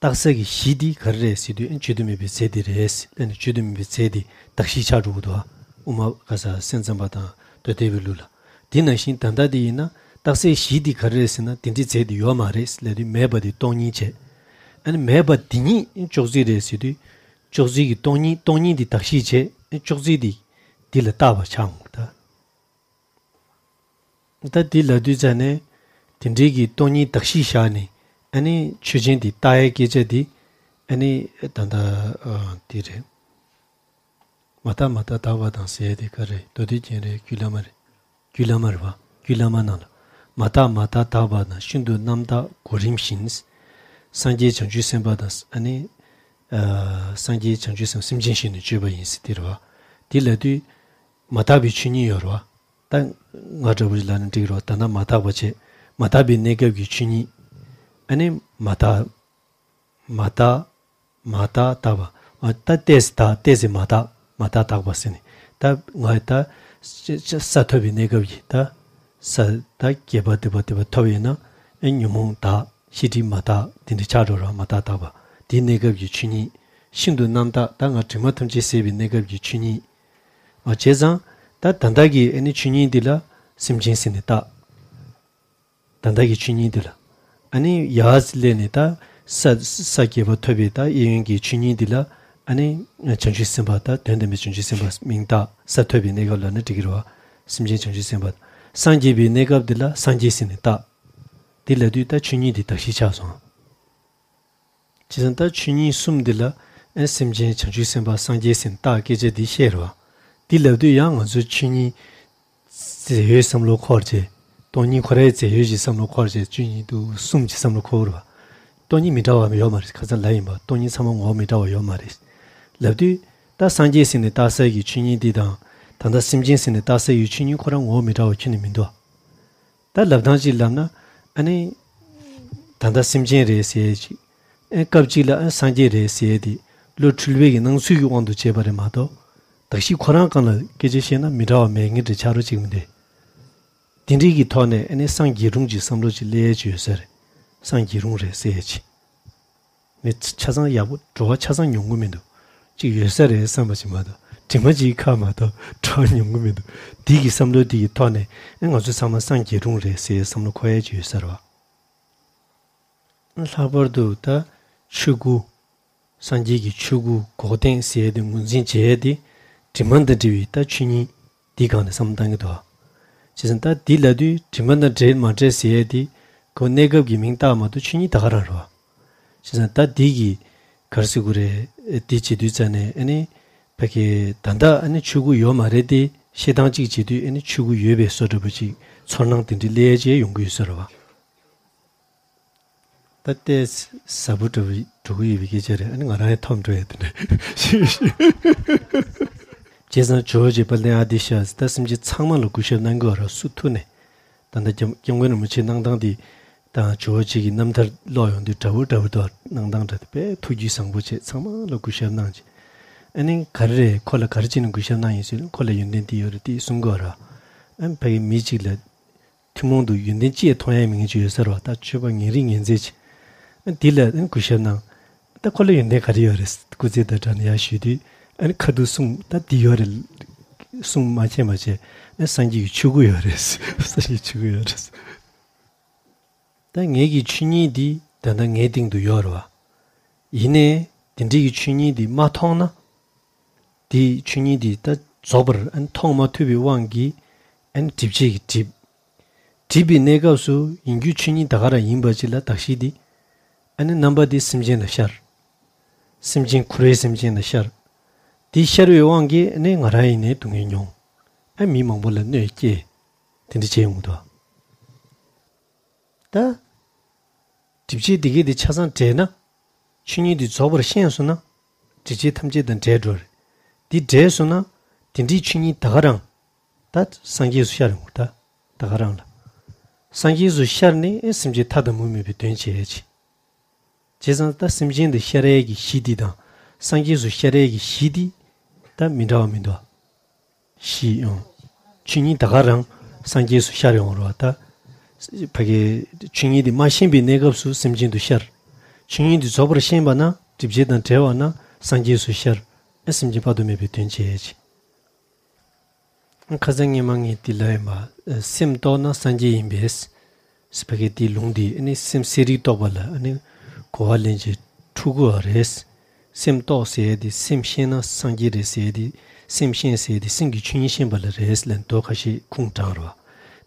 རྟགས་གསལ་གྱི་གཞི་འདི་ག་རེ་རེད་ཟེར་དུས་ཨེ་བརྗོད་དུ་མེད་པའི་རྫས་འདི་རེད་ལབ་ནས་བརྗོད་དུ་མེད་པའི་རྫས་འདི་གདགས་གཞི་ཆགས་འགྲོ་གི་འདུག་བ། དབུ་མ་ག་ས་སེམས་ཙམ་པ་དང་མདོ་སྡེ་པའི་ལུགས་ལ། དེ་ནང་བཞིན་ད་ལྟ་དེ་ཡིན་ན་རྟགས་གསལ་གཞི་འདི་ག་རེ་རེད་ཟེར་ན་དེ་འདྲའི་རྫས་འདི་ཡོད་མ་རེད་ལབ་དུས་མེད་པ་དེ་སྟོང་ཉིད་བྱས། ཨ་ནི་མེད་པ་དེ་ཉིད་ཅོག་ཙེ་རེད་ཟེར་དུས། ཅོག་ཙེ་གི་སྟོང་ཉིད་སྟོང་ཉིད་འདི་གདགས་གཞི་བྱས་ཨ་ཅོག་ཙེ་འདི་འདི་ལ་བཏགས་པ་ཆགས་འོང་ད། ད་འདི་ལབ་དུས་ཙ་ནས་དེ་འདྲའི་གི་སྟོང་ཉིད་གདགས་གཞི་བཞག་ནས་ཨ་ནི་ཆོས་ཅན་འདི་བཏགས་ཡའི་སྐད་ཆ་འདི་ཨ་ནི་ད་ལྟ་འདི་རེད། མ་བརྟགས་མ་བརྟགས་བཏགས་པ་དང་ཟེར་དེ་ག་རེད། མདོ་སྡེ་རྒྱན་རེད། རྒྱུད་བླ་མ་རེད། རྒྱུད་བླ་མ་རེད་བ། རྒྱུད་བླ་མ་ནང་ལ། མ་བརྟགས་མ་བརྟགས་བཏགས་པ་དང་ཤིན་ཏུ་རྣམ་དག་གོ་རིམ་བཞིན། སངས་རྒྱས་བྱང་ཆུབ་སེམས་དཔའ་དང་ཨ་ནི། ཨ་སངས་རྒྱས་བྱང་ཆུབ་སེམས་སེམས་ཅན་བཞིན་དུ་སྤྱོད་པ་ཡིན་ཟེར་དེ་རེད་བ། དེ་ལབ་དུས། མ་བརྟགས་པའི་ཆོས་ཉིད་ཡོད་རེད་བ། ད་ང་འདྲ་བོ་ཞིག་ལབ་ན་འགྲིག་རེད་བ། ད་ལྟ་མ་བརྟགས་པ་བྱས། མ་བརྟགས་པའི་གནས་སྐབས་ཀྱི་ཆོས་ཉིད། ཨ་ནི་མ་བརྟགས། མ་བརྟགས། མ་བརྟགས་བཏགས་པ། ཨ་ད་ཏོག་ཙམ་བརྟགས་ཏོག་ཙམ་མ་བརྟགས། མ་བརྟགས་བཏགས་པ་ཟེར་ནས། ད་ང་ད་ས་ཐོབ་པའི་གནས་སྐབས་ཀྱི་ད་ས་ད་བརྒྱད་པ་སྡུད་པ་སྡུད་པ་ཐོབ་ཡོད་ན་ཨེ་ཉོན་མོངས་དག་ཤེས་སྒྲིབ་མ་དག་དེ་འདྲ་ཆགས་འགྲོ་ར་མ་བརྟགས་བཏགས་པ། དེའི་གནས་སྐབས་ཀྱི་ཆོས་ཉིད། ཤིན་ཏུ་རྣམ་དག་ད་ང་དྲི་མ་ཐམས་ཅད་ཟད་པའི་གནས་སྐབས་ཀྱི་ཆོས་ཉིད། ཨ་བྱས་ཙང་ད་ད་ལྟ་གི་ཨེ་ནི་ཆོས་ཉིད་འདི་ལ་སེམས་ཅན་ཟེར་ནས་བཏགས། ད་ལྟ་གི་ཆོས་ཉིད་འདི་ལ། ཨ་ནི་ཡར་སླེབས་ནས་ད་ས་ས་བརྒྱད་པ་ཐོབ་པའི་ད་གཡས་གཡོན་གྱི་ཆོས་ཉིད་འདི་ལ་ཨ་ནི་བྱང་ཆུབ་སེམས་དཔའ་ད་དོན་དམ་པའི་བྱང་ཆུབ་སེམས་དཔའ་མིང་བཏགས། ས་ཐོབ་པའི་གནས་སྐབས་ལ་ནི་འགྲིག་གི་རེད་བ། སེམས་ཅན་བྱང་ཆུབ་སེམས་དཔའ། སངས་རྒྱས་པའི་གནས་སྐབས་འདི་ལ་སངས་རྒྱས་ཟེར་ནས་བཏགས། འདི་ལབ་དུས་ད་ཆོས་ཉིད་འདི་གདགས་གཞི་ཆགས་སོང་། བྱས་ཙང་ད་ཆོས་ཉིད་གསུམ་འདི་ལ་ཨེ་སེམས་ཅན་བྱང་ཆུབ་སེམས་དཔའ་སངས་རྒྱས་ཟེར་ནས་བཏགས་སྐད་ཆ་འདི་བཤད་རེད་བ། འདི་ལབ་དུས་ཡང་ང་ཚོ་ཆོས་ཉིད་རྫས་ཡོད་བསམ་བློ་འཁོར་བྱས། སྟོང་ཉིད་ཁོ་རའི་རྫས་ཡོད་ཅིག་བསམ་བློ་འཁོར་བྱས་ཆོས་ཉིད་དུ་གསུམ་གྱི་བསམ་བློ་འཁོར་བ། སྟོང་ཉིད་མི་འདྲ་བ་ཡོད་མ་རེད། ཁ་སང་ལབ་ཡིན་པ་སྟོང་ཉིད་ཚང་མ་ངོ་བོ་མི་འདྲ་བ་ཡོད་མ་རེད། ལབ་དུས་ད་སངས་རྒྱས་ཟེར་ནས་བཏགས་ས་ཀྱི་ཆོས་ཉིད་འདི་དང་ད་ལྟ་སེམས་ཅན་ཟེར་ནས་བཏགས་ས་ཀྱི་ཆོས་ཉིད་ཁོ་རང་ངོ་བོ་མི་འདྲ་བ་ཁྱོན་ནས་མི་འདུག་ད་ལབ་སྟངས་ཅིག་ལབ་ན་ཨ་ནི། ད་ལྟ་སེམས་ཅན་རེད་ཟེར་ཅིག་ཨེ་སྐབས་གཅིག་ལ་ཨེ་སངས་རྒྱས་རེད་ཟེར་ཏེ་བློ་འཁྲུལ་བའི་གི་སྣང་ཚུལ་གྱི་དབང་དུ་བྱས་པ་རེད་མ་གཏོགས། གདགས་གཞི་ཁོ་རང་སྒང་ལ་སྐད་ཆ་བཤད་ན་མི་འདྲ་བ་མེད་ངེས་འདྲ་ཆགས་རོགས་ཅིག་མི་འདུག་དེ་འདྲའི་གི་ཐོག་ནས་ཨ་ནི་སངས་རྒྱས་རུང་གི་བསམ་བློ་ཅིག་སླེབས་ཡས་ཅིག་ཡོད་ས་རེད། སངས་རྒྱས་རུང་རེད་ཟེར་ཡས་ཅིག་ངས་ཆ་ཚང་ཡག་པོ་བྲོ་བ་ཆ་ཚང་མྱོང་གི་མི་འདུག་ཅིག་ཡོད་ས་རེད་བསམ་པ་ཞིག་མ་གཏོགས། དྲི་མ་གཅིག་ཁ་མ་གཏོགས་གྲོགས་མྱོང་གི་མི་འདུག་འདི་གི་བསམ་བློ་འདི་གི་ཐོག་ནས་ཨེ་ང་ཚོ་ཚང་མ་སངས་རྒྱས་རུང་རེད་ཟེར་བསམ་བློ་འཁོར་ཡ་ཅིག་ཡོད་ས་རེད་བ། ལྷག་པར་དུ་ད་ཆོས་སྐུ། སངས་རྒྱས་ཀྱི་ཆོས་སྐུ་འགོག་བདེན་ཟེར་ཡ་དེ་ངོས་འཛིན་བྱེད་ཡ་དེ་དྲི་མ་དང་འབྲེལ་བའི་ད་ཆོས་ཉིད་འདི་སྒང་ནས་བསམ་བློ་བཏང་གི་འདུག་བ། བྱས་ཙང་ད་འདི་ལབ་དུས་དྲི་མ་དང་འབྲེལ་མ་འབྲེལ་ཟེར་ཡ་དེ་ཁོ་གནས་སྐབས་ཀྱི་མིང་བཏགས་མ་གཏོགས་ཆོས་ཉིད་ད་ག་རང་རེད་བ། བྱས་ཙང་ད་འདི་གི་ག་རེ་ཟེར་དགོས་རེད། འདི་བྱེད་དུས་ཙ་ནས་ཨ་ནི་ཕ་གི་ད་ལྟ་ཨ་ནི་ཆོས་སྐུ་ཡོད་མ་རེད་དེ་བཤད་སྟངས་གཅིག་བྱེད་དུས་ཨ་ནི་ཆོས་སྐུ་ཡོད་པའི་བཟོ་འདྲ་པོ་ཅིག་ཚོར་སྣང་དེ་འདྲ་སླེབས་ཡ་ཅིག་ཡོང་གི་ཡོད་ས་རེད་བ། ད་ལྟའི་ཟབ་པོ་འགྲོ་གི་ཡོད་པའི་སྐད་ཆ་རེད། ཨ་ནི་ང་རང་ཡང་འཐོམ་འགྲོ་ཡ་དེ་འདྲ། བྱས་ཙང་ཇོ་བོ་རྗེ་དཔལ་ལྡན་ཨ་ཏི་ཤ་ད་སེམས་ཅན་ཚང་མ་ལ་གུས་ཞབས་གནང་གི་ཡོད་ར་སུ་ཐུག་ནས། ད་ལྟ་སྐྱབས་སྐྱབས་མགོན་རིན་པོ་ཆེའི་གནང་སྟངས་དེ་དང་ཇོ་བོ་རྗེ་གི་རྣམ་ཐར་ཀློག་ཡོང་དུས་འདྲ་བོ་འདྲ་བོ་འདུག་གནང་སྟངས་འདྲ་དེ་དཔེ་ཐུགས་རྒྱུད་བཟང་པོ་བྱས་ཚང་མ་ལ་གུས་ཞབས་གནང་བྱས། ཨ་ནི་ག་རེ་རེད། ཁོ་ལ་ག་རེ་བྱས་ནས་གུས་ཞབས་གནང་ཡིན་ཟེར་ན་ཁོ་ལ་ཡོན་ཏན་འདི་ཡོད་རེད་དེ་གསུང་གི་ཡོད་ར། ཨ་ནི་ཕ་གི་མི་གཅིག་ལ། ཐུན་མོང་དུ་ཡོན་ཏན་ཅི་ཡང་མཐོང་ཡ་མེད་མཁན་ཅིག་ཡོད་ས་རེད་བ། ད་སྤྱོད་པ་ངན་རིགས་ངན་ཚད་ཅིག་འདི་ལ་ཨ་ནི་གུས་ཞབས་གནང་། ད་ཁོ་ལ་ཡོན་ཏན་ག་རེ་ཡོད་རེད། སྐུ་ཚེ་ད་དྲ་ནས་ཡར་ཞུས་དུས་ཨ་ནི་ཁ་ཐུག་གསུང་ད་འདི་ཡོད་རེད། གསུང་མ་མཁྱེན་པ་བྱས་ཨ་ནི་སངས་རྒྱས་ཀྱི་ཆོས་སྐུ་ཡོད་རེད། སངས་རྒྱས་ཆོས་སྐུ་ཡོད་རེད། ད་ངེད་ཀྱི་ཆོས་ཉིད་འདི་ད་ལྟ་ངའི་སྟེང་དུ་ཡོད་རེད་བ། ཡིན་ནའི་དེ་འདྲའི་གི་ཆོས་ཉིད་འདི་མ་མཐོང་ན། དེའི་ཆོས་ཉིད་དེ་ད་རྫོགས་པར་ཨ་ནི་མཐོང་མ་ཐུབ་པའི་དབང་གིས་ཨ་ནི་སྒྲིབ་བྱེད་ཀྱིས་སྒྲིབ། སྒྲིབ་པའི་གནས་སྐབས་སུ་ཡིན་རྒྱུ་ཆོས་ཉིད་ད་ག་རང་ཡིན་པ་ཅིག་ལ་གདགས་གཞི་དེ། ཨ་ནི་རྣམ་པ་དེ་སེམས་ཅན་ལ་ཤར། སེམས་ཅན་འཁོར་བའི་སེམས་ཅན་ལ་ཤར། དེ་ཤར་བའི་དབང་གིས་ཨ་ནི་ང་རང་ཡིན་ནའི་སྡུག་བསྔལ་མྱོང་། ཨ་མི་མང་པོ་ལ་གནོད་སྐྱེལ། དེ་འདྲ་བྱས་ཡོང་གི་འདུག་ད། སྒྲིབ་བྱེད་འདི་གས་དེ་ཆ་ཚང་བྲལ་ན། ཆོས་ཉིད་དེ་རྫོགས་པར་ཤེས་སོང་ན། སྒྲིབ་བྱེད་ཐམས་ཅད་དང་བྲལ་འགྲོ་རེད། འདི་བྲལ་སོང་ན། དེ་འདྲའི་ཆོས་ཉིད་ད་ག་རང་། ད་སངས་རྒྱས་སུ་ཤར་ཡོང་ད། ད་ག་རང་ལ། སངས་རྒྱས་སུ་ཤར་ནས་སེམས་ཅན་མཐའ་དང་མུ་མེད་པའི་དོན་བྱེད་ཡས་ཆེ། བྱས་ཙང་ད་སེམས་ཅན་དུ་ཤར་ཡས་ཀྱི་གཞི་འདི་དང་། སངས་རྒྱས་སུ་ཤར་ཡས་ཀྱི་གཞི་འདི། ད་མི་འདྲ་བ་མི་འདུག་གཞི་ཡང་། ཆོས་ཉིད་ད་ག་རང་སངས་རྒྱས་སུ་ཤར་ཡོང་རོགས་ད། ཕ་གི་ཆོས་ཉིད་འདི་མ་ཤེས་པའི་གནས་སྐབས་སུ་སེམས་ཅན་དུ་ཤར། ཆོས་ཉིད་འདི་རྫོགས་པར་ཤེས་པ་ན་སྒྲིབ་བྱེད་དང་བྲལ་བ་ན་སངས་རྒྱས་སུ་ཤར། ཨ་སེམས་ཅན་དཔག་ཏུ་མེད་པའི་དོན་བྱེད་ཅིང་། ཁ་སང་ངས་མ་ངས་འདི་ལ་ཡིན་པ། སེམས་རྟོགས་ན་སངས་རྒྱས་ཡིན་པས། ཕ་གི་འདི་ལུང་འདི་ཨ་ནི་སེམས་གསལ་རིག་རྟོགས་པ་ལ་ཨ་ནི་གོ་བ་ལེན་བྱེད་འཁྲུལ་དགོས་པ་རེད། སེམས་རྟོགས་ཟེར་ཡས་དེ་སེམས་ཤེས་ན་སངས་རྒྱས་རེད་ཟེར་ཡས་དེ། སེམས་ཤེས་ཟེར་ཡས་དེ་སེམས་ཀྱི་ཆོས་ཉིད་ཤེས་པ་ལ་རེད་ལབ་མདོ་ཁ་ཤས་ཁུངས་དྲངས་རོགས།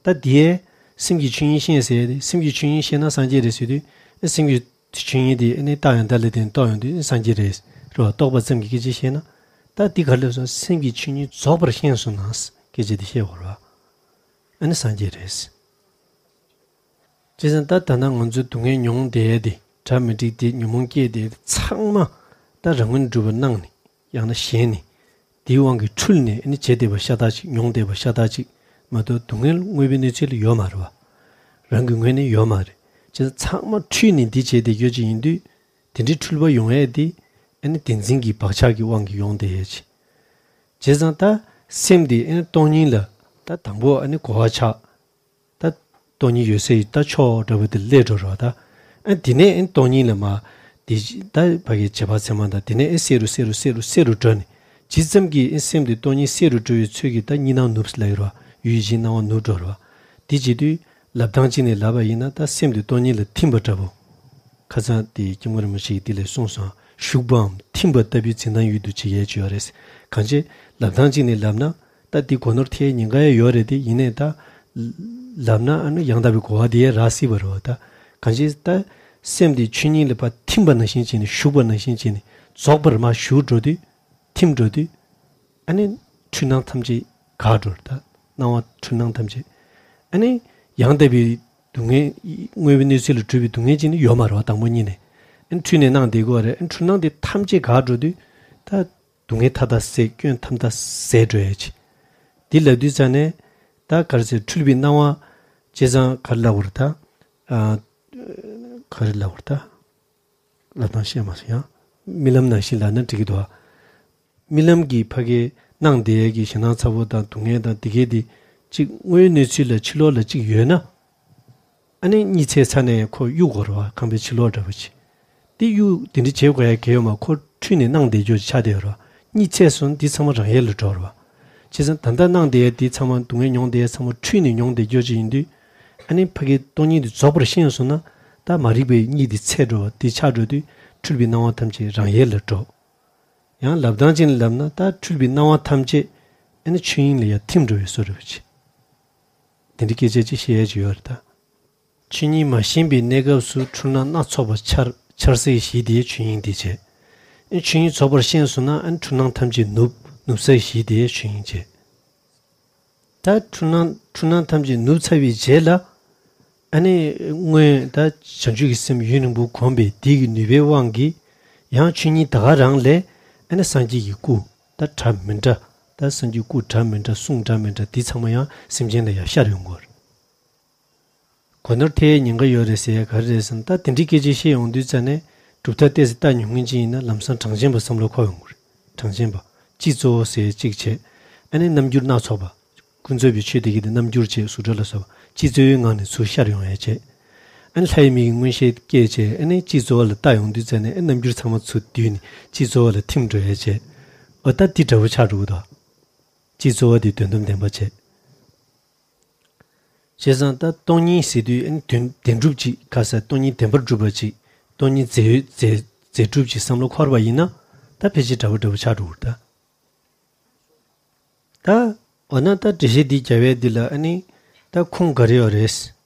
ད་དེའི་སེམས་ཀྱི་ཆོས་ཉིད་ཤེས་ཟེར་ཡས་དེ་སེམས་ཀྱི་ཆོས་ཉིད་ཤེས་ན་སངས་རྒྱས་རེད་ཟེར་དུས་ཨ་སེམས་ཀྱི་ཆོས་ཉིད་དེ་ཨ་ནི་རྟགས་ཡང་དག་ལ་བརྟེན་རྟོགས་ཡོང་དུས་སངས་རྒྱས་རེད་རོགས། རྟོགས་པ་ཙམ་གྱིས་སྐད་ཆ་བཤད་ན། ད་འདི་ག་ལས་སོང་སེམས་ཀྱི་ཆོས་ཉིད་རྫོགས་པར་ཤེས་སོང་ན་སྐད་ཆ་འདི་བཤད་དགོས་རོགས། ཨ་ནི་སངས་རྒྱས་རེད། བྱས་ཙང་ད་ད་ལྟ་ང་ཚོས་སྡུག་བསྔལ་མྱོང་བསྡད་ཡས་དེ་གྲ་མི་འགྲིག་དེ་ཉོན་མོངས་སྐྱེས་དེ་ཚང་མ་ད་རང་ངོས་ནས་གྲུབ་པ་སྣང་ནས་ཡང་ན་ཞེན་ནས་དེའི་དབང་གིས་འཁྲུལ་ནས་ཨ་ནི་བྱས་བསྡད་པ་ཤ་སྟག་ཅིག་མྱོང་བསྡད་པ་ཤ་སྟག་ཅིག་མ་གཏོགས་སྡུག་བསྔལ་དངོས་པོའི་གནས་ཚུལ་ལ་ཡོད་མ་རེད་བ། རང་གི་ངོས་ནས་ཡོད་མ་རེད། བྱས་ཙང་ཚང་མ་འཁྲུལ་ནས་འདི་བྱས་བསྡད་ཡོད་ཅིག་ཡིན་དུས་དེ་འདྲའི་འཁྲུལ་པ་ཡོང་ཡས་དེ་ཨ་ནི་བདེན་འཛིན་གྱི་བག་ཆགས་ཀྱི་དབང་གིས་ཡོང་བསྡད་ཡས་ཅིག་བྱས་ཙང་ད་སེམས་དེ་ཨ་ནི་སྟོང་ཉིད་ལ་ད་དང་པོ་ཨ་ནི་གོ་བ་ཆགས། ད་སྟོང་ཉིད་ཡོད་སའི་ད་ཕྱོགས་འདྲ་བོ་དེ་སླེབས་འགྲོ་རོགས་ད། ཨ་དེ་ནས་ཨ་སྟོང་ཉིད་ལ་མ། དེ་ད་ཕ་གི་བྱེད་པ་ཚད་མ་དང་དེ་ནས་ཨ་གསལ་རུ་གསལ་རུ་གསལ་རུ་གསལ་རུ་འགྲོ་ནས་ཇི་ཙམ་གྱིས་ཨ་སེམས་དེ་སྟོང་ཉིད་གསལ་རུ་འགྲོ་བའི་ཚོད་ཀྱིས་ད་གཉིས་སྣང་ནུབ་ལ་ཡོད་རོགས། ཡུལ་གཞན་སྣང་བ་ནུབ་འགྲོ་རོགས། དེ་བྱེད་དུས་ལབ་སྟངས་གཅིག་ནས་ལབ་པ་ཡིན་ན་ད་སེམས་དེ་སྟོང་ཉིད་ལ་ཐིམ་པ་འདྲ་བོ། ཁ་སང་དེ་སྐྱབས་མགོན་རིན་པོ་ཆེ་གིས་དེ་ལ་གསུངས་སོང་། ཞུགས་པའམ་ཐིམ་པ་ལྟ་བུའི་འཛིན་སྟངས་ཡུལ་དུ་བྱེད་ཡས་ཅིག་ཡོད་རེད། གང་ཅི་ལབ་སྟངས་གཅིག་ནས་ལབ་ན་ད་འདི་སྒོ་ནོར་ཐེབས་ཉེན་ཁ་ཡང་ཡོད་རེད་དེ་ཡིན་ནའི་ད། ལབ་ན་ཨ་ནི་ཡང་དག་པའི་གོ་བ་དེ་ཡང་རག་སྲིད་པ་རེད་བ་ད། གང་ཅི་ད་སེམས་དེ་ཆོས་ཉིད་ལ་ཕར་ཐིམ་པ་ནང་བཞིན་བྱས་ནས་ཞུགས་པ་ནང་བཞིན་བྱས་ནས་རྫོགས་པར་མར་ཞུགས་འགྲོ་དུས། ཐིམ་འགྲོ་དུས། ཨ་ནི་འཁྲུལ་སྣང་ཐམས་ཅད་འགག་འགྲོ་རེད་ད། སྣང་བ་འཁྲུལ་སྣང་ཐམས་ཅད། ཨ་ནི་ཡང་དག་པའི་སྡུག་བསྔལ་དངོས་པོའི་གནས་ཚུལ་ལ་གྲུབ་པའི་སྡུག་བསྔལ་ཅིག་ནི་ཡོད་མ་རེད་བ་དང་པོ་ཉིད་ནས། ཨ་ནི་འཁྲུལ་ནས་སྣང་བསྡད་དགོས་པ་རེད། ཨ་ནི་འཁྲུལ་སྣང་དེ་ཐམས་ཅད་འགག་འགྲོ་དུས། ད་སྡུག་བསྔལ་མཐའ་དག་ཟད་སྐྱོན་ཐམས་ཅད་ཟད་འགྲོ་ཡས་ཅིག་འདི་ལབ་དུས་ཙ་ནས་ད་ག་རེ་ཟེར་འཁྲུལ་པའི་སྣང་བ། བྱས་ཙང་ག་རེ་ལབ་དགོས་རེད་ད། ཨ། ག་རེ་ལབ་དགོས་རེད་ད། ལབ་སྟངས་ཤེས་མ་སོང་ཡང་། རྨི་ལམ་ནང་བཞིན་ལབ་ན་འགྲིག་གི་འདུག་རྨི་ལམ་གྱི་ཕ་གི་སྣང་བསྡད་ཡས་ཀྱི་ཞེད་སྣང་ཚ་པོ་དང་སྡུག་བསྔལ་དང་འདི་གས་དེ་གཅིག་དངོས་ཡོད་གནས་ཚུལ་ལ་ཕྱི་ལོགས་ལ་གཅིག་ཡོད་ན། ཨ་ནི་གཉིད་སད་ཚར་ནས་ཁོ་གཡུག་དགོས་རེད་བ་ཁང་པའི་ཕྱི་ལོགས་འདྲ་པོ་ཅིག་དེ་གཡུག་དེ་འདྲ་བྱེད་དགོས་ཡ་གལ་ཡོད་མ། ཁོ་འཁྲུལ་ནས་སྣང་བསྡད་རྒྱུ་ཆགས་བསྡད་ཡོད་རེད་བ། གཉིད་ཚད་སོང་ན་དེ་ཚང་མ་རང་ཡལ་ལ་འགྲོ་རེད་བ། བྱས་ཙང་ད་ལྟ་སྣང་བསྡད་ཡ་དེ་ཚང་མ། སྡུག་བསྔལ་མྱོང་བསྡད་ཡ་ཚང་མ་འཁྲུལ་ནས་མྱོང་བསྡད་རྒྱུ་ཅིག་ཡིན་དུས། ཨ་ནི་ཕ་གིའི་སྟོང་ཉིད་དེ་རྫོགས་པར་ཤེས་སོང་ན། ད་མ་རིག་པའི་གཉིད་དེ་ཚད་འགྲོ་བ་དེ་ཆགས་འགྲོ་དུས། འཁྲུལ་པའི་སྣང་བ་ཐམས་ཅད་རང་ཡལ་ལ་འགྲོ། ཡང་ལབ་སྟངས་གཅིག་ནས་ལབ་ན། ད་འཁྲུལ་པའི་སྣང་བ་ཐམས་ཅད་ཨ་ནི་ཆོས་དབྱིངས་ལ་ཡར་ཐིམ་འགྲོ་བའི་བཟོ་འདྲ་བ་ཅིག་དེ་འདྲའི་སྐད་ཆ་ཅིག་བཤད་ཡ་ཅིག་ཡོད་རེད་ད། ཆོས་ཉིད་མ་ཞན་པའི་གནས་སྐབས་སུ། འཁྲུལ་སྣང་སྣ་ཚོགས་པ་འཆར། འཆར་སའི་གཞི་དེ་ཆོས་དབྱིངས་དེ་བྱས། ཨ་ནི་ཆོས་དབྱིངས་རྫོགས་པར་ཤེས་སོང་ན། ཨ་ནི་འཁྲུལ་སྣང་ཐམས་ཅད་ནུབ། ནུབ་སའི་གཞི་དེ་ཆོས་དབྱིངས་བྱས། ད་འཁྲུལ་སྣང་འཁྲུལ་སྣང་ཐམས་ཅད་ནུབ་ཚར་བའི་རྗེས་ལ། ཨ་ནི་སྔོན་ད་བྱང་ཆུབ་ཀྱི་སེམས་ཡུན་རིང་པོ་གོམས་པའི་དེ་གི་ནུས་པའི་དབང་གིས། ཡང་ཆོས་ཉིད་ད་ག་རང་ལས། ཨ་ནི་སངས་རྒྱས་ཀྱི་སྐུ། ད་འདྲ་མི་འདྲ། ད་སངས་རྒྱས་སྐུ་འདྲ་མི་འདྲ། གསུང་འདྲ་མི་འདྲ། དེ་ཚང་མ་ཡང་སེམས་ཅན་ལ་ཡང་ཤར་ཡོང་གི་ཡོད་རེད། གོ་ནོར་ཐེབས་ཉེན་ཁ་ཡོད་རེད་ཟེར་ཡ་ག་རེ་རེད་ཟེར་ན། ད་དེ་འདྲའི་སྐད་ཆ་བཤད་ཡོང་དུས་ཙ་ནས། གྲུབ་མཐའ་ཏོག་ཙམ་ལྟ་མྱོང་མཁན་ཅིག་ཡིན་ན། ལམ་སང་གྲངས་ཅན་པ་བསམ་བློ་འཁོར་ཡོང་གི་རེད། གྲངས་ཅན་པ། སྤྱི་གཙོ་བོ་ཟེར་གཅིག་བྱས། ཨ་ནི་རྣམ་འགྱུར་སྣ་ཚོགས་པ། ཀུན་རྫོབ་པའི་ཆོས་དེ་གི་དེ་རྣམ་འགྱུར་བྱས། གཟུགས་སྒྲ་ལ་སོགས་པ་སྤྱི་གཙོ་བོའི་ངང་ནས་ཚུར་ཤར་ཡོང་ཡ་བྱས། ཨ་ནི་ལྷ་ཡི་མིག་གི་མངོན་ཤེས་སྐྱེས་བྱས། ཨ་ནི་སྤྱི་གཙོ་བོ་ལ་ལྟ་ཡོང་དུས་ཙ་ནས། ཨ་རྣམ་འགྱུར་ཚང་མ་ཚུར་བསྡུས་ནས་སྤྱི་གཙོ་བོ་ལ་ཐིམ་འགྲོ་ཡ་བྱས། འོ་ད་དེ་འདྲ་བོ་ཆགས་འགྲོ་གི་འདུག་སྤྱི་གཙོ་བོ་དེ་དོན་དམ་བདེན་པ་བྱས། བྱས་ཙང་ད་སྟོང་ཉིད་ཟེར་དུས། ཨ་ནི་དོན་བདེན་གྲུབ་ཅིག་ཁ་ས། སྟོང་ཉིད་བདེན་པར་གྲུབ་པ་ཅིག་སྟོང་ཉིད་རྫས་རྫས་རྫས་གྲུབ་ཅིག་བསམ་བློ་འཁོར་བ་ཡིན་ན། ད་ཕལ་ཆེར་འདྲ་བོ་འདྲ་བོ་ཆགས་འགྲོ་གི་རེད་ད། ད་འོ་ན་ད་འགྲེལ་བཤད་འདི་རྒྱབ་ཡས་འདི་ལ། ཨ་ནི་ད་ཁུངས་ག་རེ་ཡོད་རེད་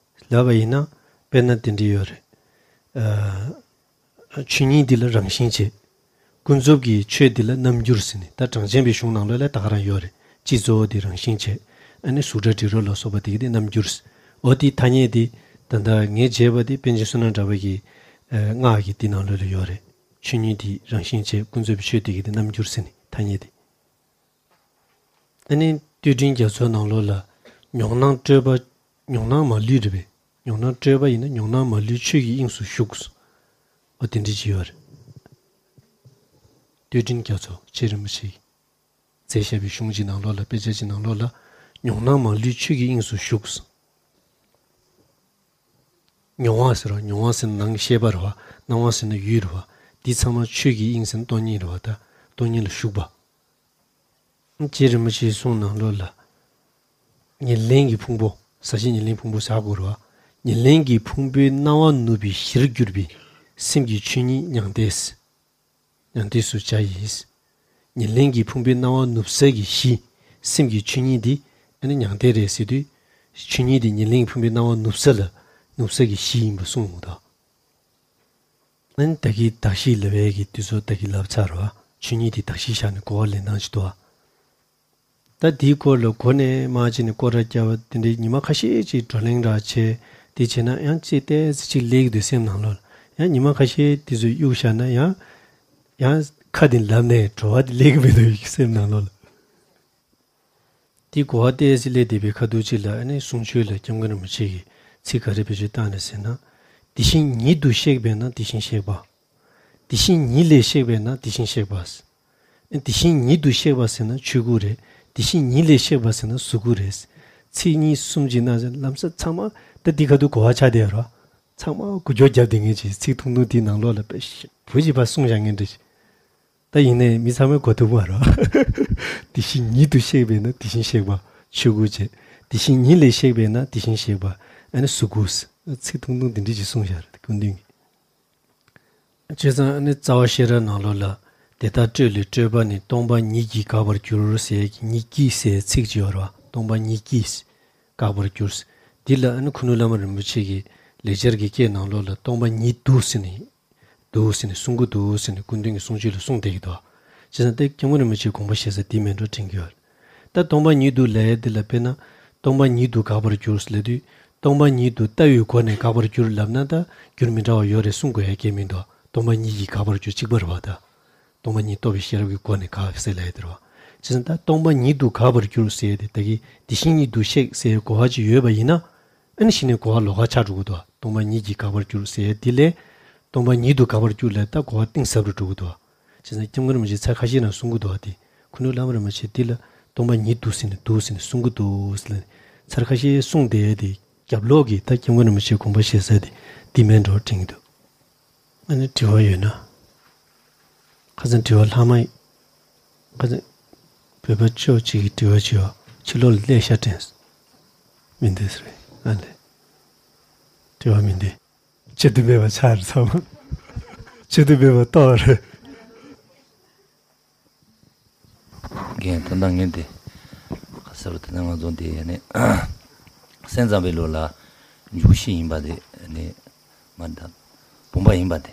ལབ་པ་ཡིན་ན། དཔེར་ན་དེ་འདྲ་ཡོད་རེད། ཨ། ཆོས་ཉིད་འདི་ལ་རང་བཞིན་བྱས། ཀུན་རྫོབ་ཀྱི་ཆོས་འདི་ལ་རྣམ་འགྱུར་ཟེར་ནས། ད་གྲངས་ཅན་པའི་གཞུང་ནང་ལོགས་ལ་ད་ག་རང་ཡོད་རེད། སྤྱི་གཙོ་བོ་འདི་རང་བཞིན་བྱས། ཨ་ནི་གཟུགས་སྒྲ་དྲི་རོ་ལ་སོགས་པ་དེ་གི་དེ་རྣམ་འགྱུར། འོ་དེའི་ཐ་སྙད་དེ་ད་ལྟ་ངས་བྱས་པ་དེ་པཎ་ཆེན་བསོད་ནམས་གྲགས་པ་གི་ཨ་སྔགས་ཀྱི་དེ་ནང་ལོགས་ལ་ཡོད་རེད། ཆོས་ཉིད་འདི་རང་བཞིན་བྱས། ཀུན་རྫོབ་ཀྱི་ཆོས་དེ་གི་དེ་རྣམ་འགྱུར་ཟེར་ནས་ཐ་སྙད་དེ། ཨ་ནི་བསྟོད་འགྲེལ་རྒྱ་མཚོའི་ནང་ལོགས་ལ། མྱོང་སྣང་སྤྲོས་པ། མྱོང་སྣང་མ་ལུས་རེད་པས། མྱོང་སྣང་སྤྲོས་པ་ཡིན་ན། མྱོང་སྣང་མ་ལུས་ཆོས་ཀྱི་དབྱིངས་སུ་ཞུགས། འོ་དེ་འདྲ་ཅིག་ཡོད་རེད། བསྟོད་འགྲེལ་རྒྱ་མཚོ་རྗེ་རིན་པོ་ཆེས་མཛད་བཞག་པའི་གཞུང་གི་ནང་ལོགས་ལ། དཔེ་ཆ་གི་ནང་ལོགས་ལ། མྱོང་སྣང་མ་ལུས་ཆོས་ཀྱི་དབྱིངས་སུ་ཞུགས། མྱོང་བ་ཟེར་བ། མྱོང་བ་ཟེར་ན་ནང་གི་ཤེས་པ་རེད་བ། སྣང་བ་ཟེར་ན་ཡུལ་རེད་བ། འདི་ཚང་མ་ཆོས་ཀྱི་དབྱིངས་ཟེར་ན་སྟོང་ཉིད་རེད་བ། ད་སྟོང་ཉིད་ལ་ཞུགས་པ། རྗེ་རིན་པོ་ཆེའི་གསུང་ནང་ལོགས་ལ། ཉེར་ལེན་གྱི་ཕུང་པོ། ཟག་བཅས་ཉེར་ལེན་ཕུང་པོ་ཟེར་དགོས་རེད་བ། ཉེར་ལེན་གྱི་ཕུང་པོའི་སྣང་བ་ནུབ་པའི་གཞིར་གྱུར་པའི་སེམས་ཀྱི་ཆོས་ཉིད་མྱང་འདས། མྱང་འདས་སུ་བྱ་ཡིས། ཉེར་ལེན་གྱི་ཕུང་པོའི་སྣང་བ་ནུབ་ས་གི་གཞི། སེམས་ཀྱི་ཆོས་ཉིད་འདི་ཨ་ནི་མྱང་འདས་རེད་ཟེར་དུས། ཆོས་ཉིད་འདི་ཉེར་ལེན་གྱི་ཕུང་པོའི་སྣང་བ་ནུབ་ས་ལ། ནུབ་ས་གི་གཞི་ཡིན་པ་གསུངས་འདུག་ད། ཨ་ནི་ད་གིན་གདགས་གཞི་ལབ་ཡས་ཀྱི་དུས་ཚོད་ད་གིན་ལབ་ཚར་བ། ཆོས་ཉིད་འདི་གདགས་གཞི་བཞག་ནས་གོ་བ་ལེན་སྟངས་ཅིག་འདུག་ཨ། ད་འདིའི་སྐོར་ལ་འགོ་ནས་མར་བྱས་ནས་སྐོར་ར་བརྒྱབ་པ་དེ་འདྲའི་ཉི་མ་ཁ་ཤས་ཅིག་བགྲོ་གླེང་ར་བྱས། དེ་བྱས་ན་ཡང་ཅིག་ཏོག་ཙམ་ཅིག་སླེབས་ཀྱི་འདུག་སེམས་ནང་ལོགས་ལ། ཡང་ཉི་མ་ཁ་ཤས་དེ་ཚོ་གཡུག་བཞག་ན་ཡང་། ཡང་ཁ་དེ་ལབ་ནས་བྲོ་བ་དེ་སླེབས་ཀྱི་མི་འདུག་སེམས་ནང་ལོགས་ལ། དེ་གོ་བ་ཏོག་ཙམ་སླེབས་བསྡད་པའི་ཁ་ཐུག་ཅིག་ལ། ཨ་ནི་གསུང་ཆོས་ལ་སྐྱབས་མགོན་རིན་པོ་ཆེ་གིས་ཚིག་ག་རེ་བེད་སྤྱོད་བཏང་ནས་ཟེར་ན། དེ་བཞིན་ཉིད་དུ་གཤེགས་པས་ན་དེ་བཞིན་གཤེགས་པ། དེ་བཞིན་ཉིད་ལས་གཤེགས་པས་ན་དེ་བཞིན་གཤེགས་པ། དེ་བཞིན་ཉིད་དུ་གཤེགས་པ་ཟེར་ན་ཆོས་སྐུ་རེད། དེ་བཞིན་ཉིད་ལས་གཤེགས་པ་ཟེར་ན་གཟུགས་སྐུ་རེད། ཚིག་གཉིས་གསུམ་གྱི་ནང་ལམ་སང་ཚང་མ་ད་འདི་ག་དུས་གོ་བ་ཆགས་བསྡད་ཡོད་རེད། ཚང་མ་འགུལ་སྐྱོད་རྒྱབ་བསྡད་མཁན་ཅིག་ཚིག་ཐུང་ཐུང་དེའི་ནང་ལོགས་ལ་དཔེ་ཞེ་པོ་ཅིག་ཕར་གསུངས་བཞག་མཁན་འདྲ་ཞིག་ད་ཡིན་ནའི་མི་ཚང་མས་གོ་ཐུབ་མ་རེད། དེ་བཞིན་ཉིད་དུ་གཤེགས་པས་ན་དེ་བཞིན་གཤེགས་པ། ཆོས་སྐུ་བྱས། དེ་བཞིན་ཉིད་ལས་གཤེགས་པས་ན་དེ་བཞིན་གཤེགས་པ། ཨ་ནི་གཟུགས་སྐུ། ཚིག་ཐུང་ཐུང་དེ་འདྲ་ཞིག་གསུངས་བཞག་རེད། སྐུ་མདུན་གྱིས། བྱས་ཙང་ཨ་ནི་རྩ་བ་ཤེས་རབ་ནང་ལོགས་ལ། དེ་ལྟར་སྤྲོས་ལས་སྤྲོས་པ་ནི། སྟོང་པ་ཉིད་ཀྱིས་འགག་པར་འགྱུར་ཟེར་གྱི། ཉིད་ཀྱིས་ཟེར་ཚིག་ཅིག་ཡོད་རེད་བ། སྟོང་པ་ཉིད་ཀྱིས་འགག་པར་འགྱུར། འདི་ལ་ཨ་ནི་ཁུ་ནུ་བླ་མ་རིན་པོ་ཆེ་གིས་ལེགས་སྦྱར་གྱི་སྐད་ནང་ལོགས་ལ། སྟོང་པ་ཉིད་དུ་ཟེར་ནས། འདུག་ཟེར་ནས་གསུང་གི་འདུག་ཟེར་ནས་སྐུ་མདུན་གྱི་གསུང་ཆོས་ལ་གསུངས་བསྡད་ཀྱི་འདུག་བྱས་ཙང་དེ་སྐྱབས་མགོན་རིན་པོ་ཆེའི་དགོངས་པ་བཞེས་ས་འདི་མིན་འགྲོ་དྲན་གྱི་ཡོད། ད་སྟོང་པ་ཉིད་དུ་ལབ་ཡས་འདི་ལ་དཔེར་ན། སྟོང་པ་ཉིད་དུ་འགག་པར་འགྱུར་ལབ་དུས། སྟོང་པ་ཉིད་དུ་ལྟ་བའི་སྒོ་ནས་འགག་པར་འགྱུར་ལབ་ན་ད་འགྱུར་མི་འདྲ་བ་ཡོད་རེད་གསུང་དགོས་ཡ་གལ་མི་འདུག་སྟོང་པ་ཉིད་ཀྱིས་འགག་པར་འགྱུར་གཅིག་པ་རེད་བ་ད། སྟོང་པ་ཉིད་རྟོགས་པའི་ཤེས་རབ་ཀྱི་སྒོ་ནས་འགག་ཟེར་ལབ་ཡས་དེ་རེད་བ། བྱས་ཙང་ད་སྟོང་པ་ཉིད་དུ་འགག་པར་འགྱུར་ཟེར་ཡས་དེ་ད་གིན་དེ་བཞིན་ཉིད་དུ་གཤེགས་ཟེར་ཡས་གོ་བ་ཅིག་ཡོད་པ་ཡིན་ན། ཨ་ནི་གཞི་ནས་གོ་བ་ལོགས་ཀ་ཆགས་འགྲོ་གི་འདུག་སྟོང་པ་ཉིད་ཀྱིས་འགག་པར་འགྱུར་ཟེར་ཡས་འདི་ལས། སྟོང་པ་ཉིད་དུ་འགག་པར་འགྱུར་ལབ་ད་གོ་བ་གཏིང་ཟབ་རུ་འགྲོ་གི་འདུག་བྱས་ཙང་སྐྱབས་མགོན་རིན་པོ་ཆེས་ཚར་ཁ་ཤས་ནང་གསུང་གི་འདུག་བ་དེ། ཁུ་ནུ་བླ་མ་རིན་པོ་ཆེས་འདི་ལ་སྟོང་པ་ཉིད་དུ་ཟེར་ནས་འདུག་ཟེར་ནས་གསུང་གི་འདུག་ཟེར་ནས་ཚར་ཁ་ཤས་གསུངས་བསྡད་ཡས་དེ་རྒྱབ་ལོགས་ཀྱི་ད་སྐྱབས་མགོན་རིན་པོ་ཆེས་དགོངས་པ་བཞེས་ས་དེ་འདི་མིན་འགྲོ་དྲན་གྱི་འདུག་ཨ་ནི་དྲི་བ་ཡོད་ན། ཁ་སང་དྲི་བ་ལྷག་མ་ཡིན། ཁ་སང་བོད་པ་ཅོ་གཅིག་གིས་དྲི་བ་བྱས་པ་ཕྱི་ལོགས་ལ་སླེབས་ཤ་དྲན། མི་འདུག་ཟེར་བས་ཨ་ལས། དྲི་བ་མི་འདུག་བྱེད་དུ་མེད་པ་ཆགས་རེད་ཚང་མ། བྱེད་དུ་མེད་པ་རྟོགས་རེད། རྒན་ད་ལྟ་ངས་དེ་ག་ཟེར་བ་དེ་ནས་ང་ཚོ་འདི་ནི་སེམས་ཙམ་པའི་ལུགས་ལ་འཇུག་གཞི་ཡིན་པ་དེ་ནི་མ་ད་བུམ་པ་ཡིན་པ་དེ་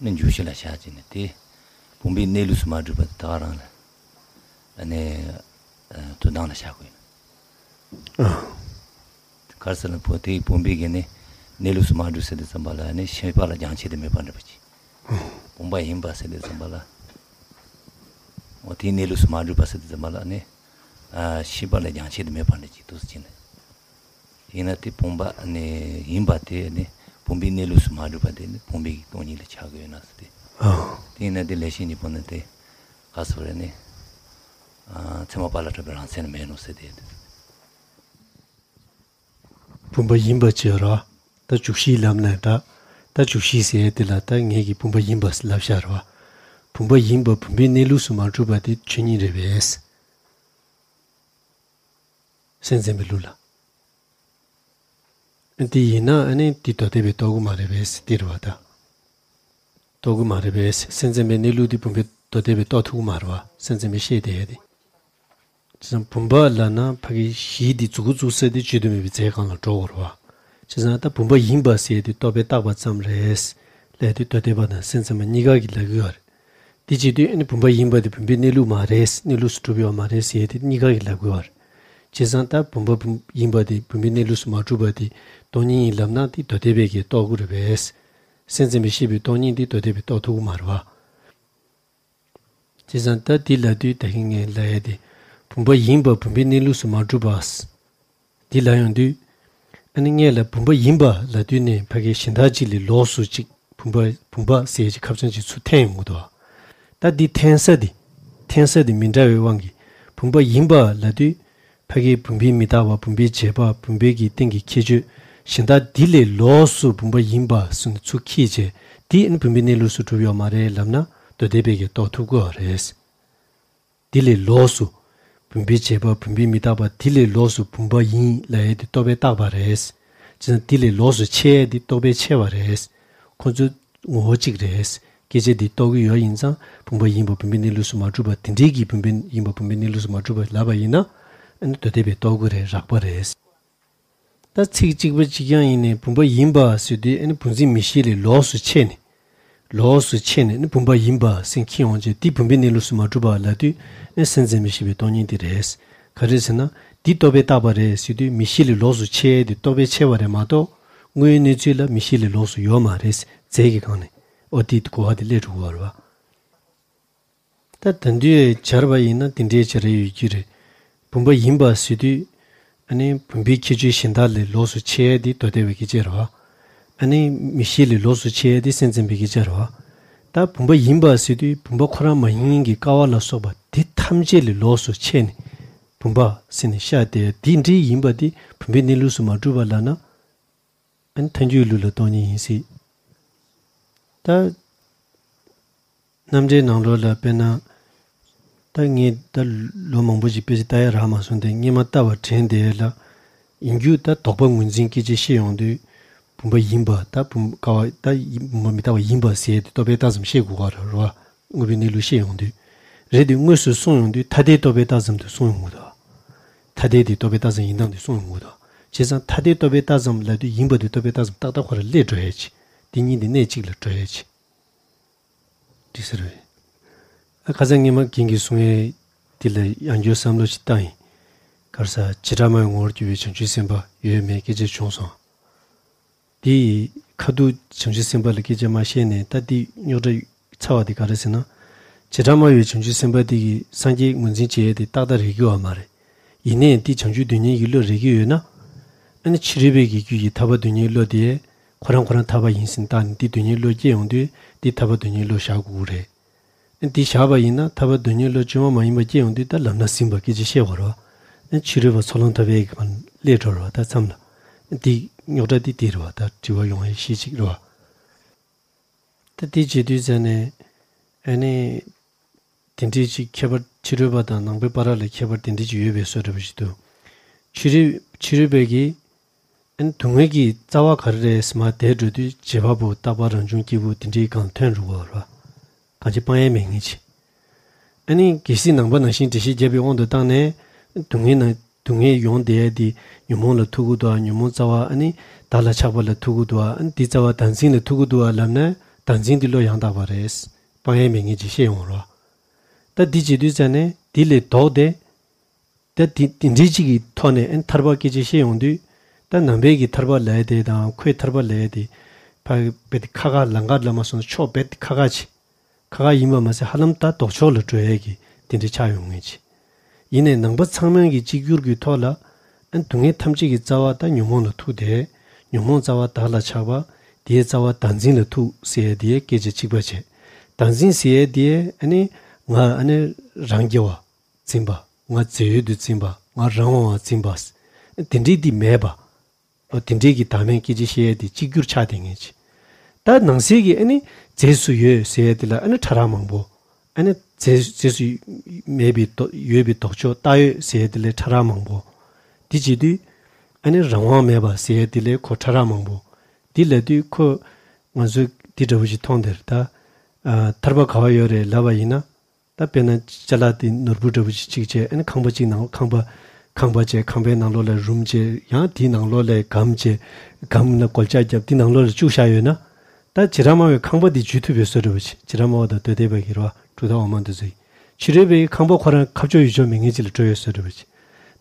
ནི་འཇུག་གཞི་ལ་བཞག་ཅིག་ནས་དེ་བུམ་པའི་གནས་ལུགས་སུ་མ་གྲུབ་པ་དེ་ད་ག་རང་ལ་ནི་དོན་དམ་ལ་བཞག་དགོས་ཡིན། ག་རེ་ཟེར་ན་བོ་དེའི་བུམ་པའི་གི་ནི་གནས་ལུགས་སུ་མ་གྲུབ་ཟེར་དུས་ཙམ་པ་ལ་ནི་ཤེས་པ་ལ་རྒྱང་ཆད་དུ་མེད་པར་འགྲུབ་པ་ཅིག་བུམ་པ་ཡིན་པ་ཟེར་དུས་ཙམ་པ་ལ། འོ་དེའི་གནས་ལུགས་སུ་མ་གྲུབ་པ་ཟེར་དུས་ཙམ་པ་ལ་ནི། ཤེས་པ་ལ་རྒྱང་ཆད་དུ་མེད་པར་འགྲུབ་ཅིག་འདུག་ཟེར་གྱི་ནི། ཡིན་ན་དེ་བུམ་པ་ནི་ཡིན་པ་དེ་ནི་བུམ་པའི་གནས་ལུགས་སུ་མ་གྲུབ་པ་དེ་ནི་བུམ་པའི་གི་སྟོང་ཉིད་ལ་ཆགས་ཀྱི་ཡོད་ན་ཟེར་ཏེ། དེ་ཡིན་ན་དེ་ལེགས་བཤད་སྙིང་པོ་ནི་དེ་ག་ཟེར་བ་རེད་ནི། ཚད་མ་པ་ལ་གྲགས་པའི་རང་མཚན་ནི་མེད་ནོ་ཟེར་ཏེ། བུམ་པ་ཡིན་པ་ཅེས་ར། ད་འཇུག་གཞིའི་ལམ་ནས་འདྲ། ད་འཇུག་གཞི་ཟེར་ཡས་དེ་ལ་ད་ངེད་ཀྱིས་བུམ་པ་ཡིན་པ་ལབ་བཞག་ར་བ། བུམ་པ་ཡིན་པ་བུམ་པའི་གནས་ལུགས་སུ་མ་གྲུབ་པ་དེ་ཆོས་ཉིད་རེད་པས། སེམས་ཙམ་པའི་ལུགས་ལ། དེ་ཡིན་ན་ཨ་ནི་དེ་མདོ་སྡེ་པས་རྟོགས་ཀྱི་མ་རེད་པས་དེ་རེད་བ་ད། རྟོགས་ཀྱི་མ་རེད་པས། སེམས་ཙམ་པའི་གནས་ལུགས་དེ་བུམ་པས་མདོ་སྡེ་པས་རྟོགས་ཐུབ་ཀྱི་མ་རེད་བ། སེམས་ཙམ་པས་བཤད་བསྡད་ཡ་དེ། བྱས་ཙང་བུམ་པ་ལབ་ན་ཕ་གི་གཞི་དེ་མཛུབ་གུ་བཙུགས་ས་དེ་བརྗོད་དུ་མེད་པའི་རྫས་གང་ལ་འགྲོ་དགོས་རེད་བ། བྱས་ཙང་ད་བུམ་པ་ཡིན་པ་ཟེར་དེ་རྟོག་པས་བཏགས་པ་ཙམ་རེད། ལབ་དུས་མདོ་སྡེ་པ་དང་སེམས་ཙམ་པ་གཉིས་ཀ་གིས་ལབ་ཀྱི་ཡོད་རེད། དེ་བྱེད་དུས་ཨ་ནི་བུམ་པ་ཡིན་པ་དེ་བུམ་པའི་གནས་ལུགས་མ་རེད། གནས་ལུགས་སུ་གྲུབ་ཡོད་མ་རེད་ཟེར་དེ་གཉིས་ཀ་གིས་ལབ་ཀྱི་ཡོད་རེད། བྱས་ཙང་ད་བུམ་པ་བུམ་ཡིན་པ་དེ་བུམ་པའི་གནས་ལུགས་སུ་མ་གྲུབ་པ་དེ་སྟོང་ཉིད་ཡིན་ལབ་ན་དེ་མདོ་སྡེ་པས་ཀྱིས་རྟོགས་ཀྱི་རེད་པས། སེམས་ཙམ་པས་བཤད་པའི་སྟོང་ཉིད་དེ་མདོ་སྡེ་པས་རྟོགས་ཐུབ་ཀྱི་མ་རེད་བ། བྱས་ཙང་ད་འདི་ལབ་དུས་ད་གིན་ངས་ལབ་ཡ་དེ། བུམ་པ་ཡིན་པ་བུམ་པའི་གནས་ལུགས་སུ་མ་གྲུབ་པ། འདི་ལབ་ཡོང་དུས། ཨ་ནི་སྔོན་ལ་བུམ་པ་ཡིན་པ་ལབ་དུས་ནས་ཕ་གིའི་གཞན་དག་ཅིག་ལས་ལོགས་སུ་ཅིག་བུམ་པ་བུམ་པ་ཟེར་ཅིག་ཁ་བྱང་ཅིག་ཚུར་འཐེན་ཡོང་གི་འདུག་ད་འདི་འཐེན་ས་འདི། འཐེན་ས་འདི་མི་འདྲ་བའི་དབང་གིས་བུམ་པ་ཡིན་པ་ལབ་དུས། ཕ་གིའི་བུམ་པས་མི་རྟག་པ་བུམ་པས་བྱས་པ་བུམ་པའི་གི་སྟེང་གི་ཁྱད་ཆོས་གཞན་དག་འདི་ལས་ལོགས་སུ་བུམ་པ་ཡིན་པ་ཟེར་ནས་ཚུར་ཁྱེར་བྱས་འདི་ཨ་ནི་བུམ་པའི་གནས་ལུགས་སུ་གྲུབ་ཡོད་མ་རེད་ལབ་ན་མདོ་སྡེ་པས་ཀྱིས་རྟོགས་ཐུབ་ཀྱི་ཡོད་རེད། འདི་ལས་ལོགས་སུ། བུམ་པས་བྱས་པ་བུམ་པས་མི་རྟག་པ་འདི་ལས་ལོགས་སུ་བུམ་པ་ཡིན་ལབ་ཡས་དེ་རྟོག་པས་བཏགས་པ་རེད། བྱས་ཙང་འདི་ལས་ལོགས་སུ་ཕྱེ་ཡས་དེ་རྟོག་པས་ཕྱེ་བ་རེད། ཁོ་ཚོའི་ངོ་བོ་གཅིག་རེད། སྐད་ཆ་འདི་རྟོགས་ཀྱི་ཡོད་ཡིན་ཙང་བུམ་པ་ཡིན་པ་བུམ་པའི་གནས་ལུགས་སུ་མ་གྲུབ་པ་དེ་འདྲའི་གི་བུམ་པ་ཡིན་པ་བུམ་པའི་གནས་ལུགས་སུ་མ་གྲུབ་པ་ལབ་པ་ཡིན་ན། ཨ་ནི་མདོ་སྡེ་པས་རྟོགས་ཀྱི་རེད་རགས་པ་རེད། ད་ཚིག་གཅིག་པ་གཅིག་རྐྱང་ཡིན་ནའི་བུམ་པ་ཡིན་པ་ཟེར་དུས་ཨ་ནི་བུམ་འཛིན་མིག་ཤེས་ལས་ལོགས་སུ་ཕྱེ་ནས། ལོགས་སུ་ཕྱེ་ནས་ཨ་ནི་བུམ་པ་ཡིན་པ་ཟེར་འཁྱེར་འོང་བྱས་འདི་བུམ་པའི་གནས་ལུགས་སུ་མ་གྲུབ་པ་ལབ་དུས་ཨ་ནི་སེམས་ཙམ་པས་བཤད་པའི་སྟོང་ཉིད་དེ་རེད། ག་རེ་ཟེར་ན་འདི་རྟོག་པས་བཏགས་པ་རེད་ཟེར་དུས་མིག་ཤེས་ལས་ལོགས་སུ་ཕྱེ་ཡས་དེ་རྟོག་པས་ཕྱེ་བ་རེད་མ་གཏོགས་དངོས་ཡོད་གནས་ཚུལ་ལ་མིག་ཤེས་ལས་ལོགས་སུ་ཡོད་མ་རེད། རྫས་ཀྱི་སྒང་ནས་ཨོ་དེ་གོ་བ་དེ་སླེབས་འགྲོ་གི་ཡོད་རེད་བ། ད་ད་དུང་སྦྱར་བ་ཡིན་ན་དེ་འདྲའི་སྦྱར་ཡས་ཡོད་ཀྱི་རེད། བུམ་པ་ཡིན་པ་ཟེར་དུས། ཨ་ནི་བུམ་པའི་ཁྱད་ཆོས་གཞན་དག་ལས་ལོགས་སུ་ཕྱེ་ཡས་དེ་མདོ་སྡེ་པའི་སྐད་ཆ་རེད་བ། ཨ་ནི་མིག་ཤེས་ལས་ལོགས་སུ་ཕྱེ་ཡས་དེ་སེམས་ཙམ་པའི་སྐད་ཆ་རེད་བ། ད་བུམ་པ་ཡིན་པ་ཟེར་དུས་བུམ་པ་ཁོ་རང་མ་ཡིན་གྱི་ཀ་བ་ལ་སོགས་པ་དེ་ཐམས་ཅད་ལས་ལོགས་སུ་ཕྱེ་ནས་བུམ་པ་ཟེར་ནས་ཤར་ཏེ་དེ་འདྲའི་ཡིན་པ་དེ་བུམ་པའི་གནས་ལུགས་སུ་མ་གྲུབ་པ་ལབ་ན། ཨ་ནི་ཐལ་འགྱུར་ལུགས་ལ་སྟོང་ཉིད་ཡིན་སྲིད། ད། རྣམ་འགྲེལ་ནང་ལོགས་ལ་དཔེར་ན། ད་ངས་ད་ལོ་མང་པོ་ཞིག་དཔེ་ཆ་ལྟ་ཡ་རག་མ་སོང་སྟེ་སྔོན་མ་ལྟ་བ་དྲན་བསྡད་ལ། ཡིན་རྒྱུ་ད་དོགས་པ་ངོས་འཛིན་སྐད་ཆ་བཤད་ཡོང་དུས། བུམ་པ་ཡིན་པ་ད་བུམ་ཀ་བ་ད་ཡིན་བུམ་པ་མི་རྟག་པ་ཡིན་པ་ཟེར་དེ་རྟོག་པས་བཏགས་ཙམ་བཤད་དགོས་ག་རེད་བ། དངོས་པོའི་གནས་ལུགས་བཤད་ཡོང་དུས། རེད་དེ་དངོས་སུ་གསུངས་ཡོང་དུས་ཐ་དད་རྟོག་པས་བཏགས་ཙམ་དུ་གསུངས་ཡོང་གི་འདུག་ཐ་དད་དེ་རྟོག་པས་བཏགས་ཙམ་ཡིན་སྟངས་དེ་གསུངས་ཡོང་གི་འདུག་བྱས་ཙང་ཐ་དད་རྟོག་པས་བཏགས་ཙམ་ལབ་དུས་ཡིན་པ་དེ་རྟོག་པས་བཏགས་ཙམ་ཏག་ཏག་ཁོ་རང་སླེབས་འགྲོ་ཡས་ཅིག་དེ་གཉིས་དེ་གནས་གཅིག་ལ་འགྲོ་ཡས་ཅིག་འདི་ཟེར་བས། ཨ་ཁ་སང་སྔོན་མ་རྒན་གྱིས་གསུང་ཡས་དེ་ལ་ཡང་བསྐྱར་བསམ་བློ་ཞིག་བཏང་ཡིན། ག་རེ་ཟེར་བྱེ་བྲག་སྨྲ་བའི་ངོ་བོར་གྱུར་པའི་བྱང་ཆུབ་སེམས་དཔའ་ཡོད་མེད་སྐད་ཆ་བྱུང་སོང་། དེ་ཡི་ཁ་ཐུག་བྱང་ཆུབ་སེམས་དཔའ་ལ་སྐད་ཆ་མ་བཤད་ནས་ད་དེ་རྙོག་དྲ་ཚ་བ་དེ་ག་རེ་ཟེར་ན། བྱེ་བྲག་སྨྲ་བའི་བྱང་ཆུབ་སེམས་དཔའ་དེ་གིས་སངས་རྒྱས་ངོས་འཛིན་བྱེད་ཡས་དེ་ཏག་ཏག་རེག་གི་ཡོད་མ་རེད། ཡིན་ནའི་དེ་བྱང་ཆུབ་དོན་གཉེར་གྱི་བློ་རེག་གི་ཡོད་ན། ཨ་ནི་ཕྱི་རོལ་པའི་གི་རྒྱུད་ཀྱི་ཐར་པ་དོན་གཉེར་བློ་དེ། ཁོ་རང་ཁོ་རང་ཐར་པ་ཡིན་ཟེར་བཏགས་ནས་དེ་དོན་གཉེར་བློ་སྐྱེ་ཡོང་དུས་དེ་ཐར་པ་དོན་གཉེར་བློ་བཞག་དགོས་ཀྱི་རེད། ཨ་ནི་དེ་བཞག་པ་ཡིན་ན་ཐར་པ་དོན་གཉེར་བློ་བཅོས་མ་མ་ཡིན་པ་སྐྱེ་ཡོང་དུས་ད་ལམ་སྣ་ཟིན་པ་སྐད་ཆ་བཤད་པ་རེད་བ། ཨ་ནི་ཕྱི་རོལ་པ་ཚོགས་ལམ་ཐར་པའི་གི་མ་སླེབས་འགྲོ་རེད་བ་ད་མཚམས་ལ། ཨ་ནི་དེ་རྙོག་དྲ་དེ་དེ་རེད་བ་ད་དྲི་བ་ཡོང་ཡས་གཞི་གཅིག་རེད་བ། ད་དེ་བྱེད་དུས་ཙ་ནས་ཨ་ནི་དེ་འདྲའི་ཅིག་ཁྱད་པར་ཕྱི་རོལ་པ་དང་ནང་པའི་བར་ལ་ཁྱད་པར་དེ་འདྲའི་ཅིག་ཡོད་པའི་བཟོ་འདྲ་པོ་ཞིག་འདུག་ཕྱི་རོལ་ཕྱི་རོལ་པས་ཀྱིས་ཨ་ནི་སྡུག་བསྔལ་གྱི་རྩ་བ་ག་རེ་རེད་ཟེར་མར་བལྟས་འགྲོ་དུས་རྗེས་དཔག་པོ་རྟག་པ་རང་བྱུང་སྐྱེས་བུ་དེ་འདྲའི་སྒང་ཐོན་འགྲོ་གི་ཡོད་རེད་བ། གང་ཅི་སྤང་ཡས་མེད་མཁན་ཅིག་ཨ་ནི་གལ་སྲིད་ནང་པ་ནང་བཞིན་འགྲེལ་བཤད་བརྒྱབ་པའི་དབང་དུ་བཏང་ནས་སྡུག་བསྔལ་ནང་སྡུག་བསྔལ་ཡོང་བསྡད་ཡས་དེ་ཉོན་མོངས་ལ་ཐུག་གི་འདུག་ཨ། ཉོན་མོངས་རྩ་བ་ཨ་ནི་བདག་ལ་ཆགས་པ་ལ་ཐུག་གི་འདུག་ཨ། ཨ་ནི་དེ་རྩ་བ་བདག་འཛིན་ལ་ཐུག་གི་འདུག་ཨ་ལབ་ན་བདག་འཛིན་དེ་བློ་ཡང་དག་པ་རེད། སྤང་ཡས་མེད་མཁན་ཅིག་བཤད་ཡོང་རོགས། ད་འདི་བྱེད་དུས་ཙ་ནས་འདི་ལས་ལྡོག་སྟེ། ད་དེ་དེ་འདྲའི་གཅིག་གི་ཐོག་ནས་ཨ་ནི་ཐར་པ་སྐད་ཆ་བཤད་ཡོང་དུས། ད་ནང་པའི་གི་ཐར་པ་ལབ་ཡས་དེ་དང་ཁོའི་ཐར་པ་ལབ་ཡས་དེ་ཕ་རྦད་དེ་ཁ་ཁ་ལམ་ཁ་ལ་མ་སོང་ན་ཕྱོགས་རྦད་དེ་ཁ་ཁ་ཅིག་ཁ་ཁ་ཡིན་པ་མ་ཟད་ཧ་ལམ་ད་ལྡོག་ཕྱོགས་ལ་འགྲོ་ཡས་ཀྱི་དེ་འདྲ་ཆགས་ཡོང་ངེས་ཅིག་ཡིན་ནའི་ནང་པ་ཚང་མ་གི་གཅིག་གྱུར་གྱི་ཐོག་ལ་ཨ་ནི་སྡུག་བསྔལ་ཐམས་ཅད་ཀྱི་རྩ་བ་ད་ཉོན་མོངས་ལ་ཐུག་སྟེ། ཉོན་མོངས་རྩ་བ་བདག་ལ་ཆགས་པ། དེའི་རྩ་བ་བདག་འཛིན་ལ་ཐུག་ཟེར་ཡས་དེའི་སྐད་ཆ་གཅིག་པ་བྱས། བདག་འཛིན་ཟེར་ཡས་དེ་ཨ་ནི་ང་ཨ་ནི་རང་རྒྱལ་བ། འཛིན་པ། ང་རྫས་ཡོད་དུ་འཛིན་པ། ང་རང་དབང་བ་འཛིན་པ། དེ་འདྲའི་འདི་མེད་པ། འོ་དེ་འདྲའི་གི་བདག་མེད་སྐད་ཆ་བཤད་ཡས་དེ་གཅིག་གྱུར་ཆགས་བསྡད་མཁན་ཅིག་ད་ནང་གསེས་ཀྱི་ཨ་ནི་རྫས་སུ་ཡོད་ཟེར་ཡས་དེ་ལ་ཨ་ནི་ཕྲ་རགས་མང་པོ། ཨ་ནི་རྫས་རྫས་སུ་མེད་པའི་ལྡོག་ཡོད་པའི་ལྡོག་ཕྱོགས་བཏགས་ཡོད་ཟེར་ཡས་དེ་ལས་ཕྲ་རགས་མང་པོ། འདི་བྱེད་དུས་ཨ་ནི་རང་དབང་མེད་པ་ཟེར་ཡས་དེ་ལས་ཁོ་ཕྲ་རགས་མང་པོ། འདི་ལབ་དུས་ཁོ་ང་ཚོས་འདི་འདྲ་པོ་ཞིག་མཐོང་དེར་ད། ཨ་ཐར་པ་ག་བ་ཡོད་རེད་ལབ་པ་ཡིན་ན། ད་དཔེར་ན་ཅ་ལག་དེ་ནོར་བུ་འདྲ་པོ་ཞིག་གཅིག་བྱས་ཨ་ནི་ཁང་པ་གཅིག་ནང་ཁང་པ་ཁང་པ་བྱས་ཁང་པའི་ནང་ལོགས་ལ་རུམ་བྱས་ཡང་དེའི་ནང་ལོགས་ལ་སྒམ་བྱས་སྒམ་ལ་སྒོ་ལྕགས་བརྒྱབ་དེ་ནང་ལོགས་ལ་བཅུག་བཞག་ཡོད་ན། ད་བྱེ་བྲག་སྨྲ་བའི་ཁང་པ་དེ་འཇུས་ཐུབ་པའི་བཟོ་འདྲ་པོ་ཞིག་བྱེ་བྲག་སྨྲ་བ་དང་མདོ་སྡེ་པ་གི་རེད་བ་གྲུབ་མཐའ་འོག་མ་འདི་ཚོ་ཡིན། ཕྱི་རོལ་པའི་ཁང་པ་ཁོ་རང་ཁ་ཕྱོགས་ཡུལ་ཕྱོགས་མེད་མཁན་ཅིག་ལ་འགྲོ་ཡོད་བཟོ་འདྲ་པོ་ཞིག་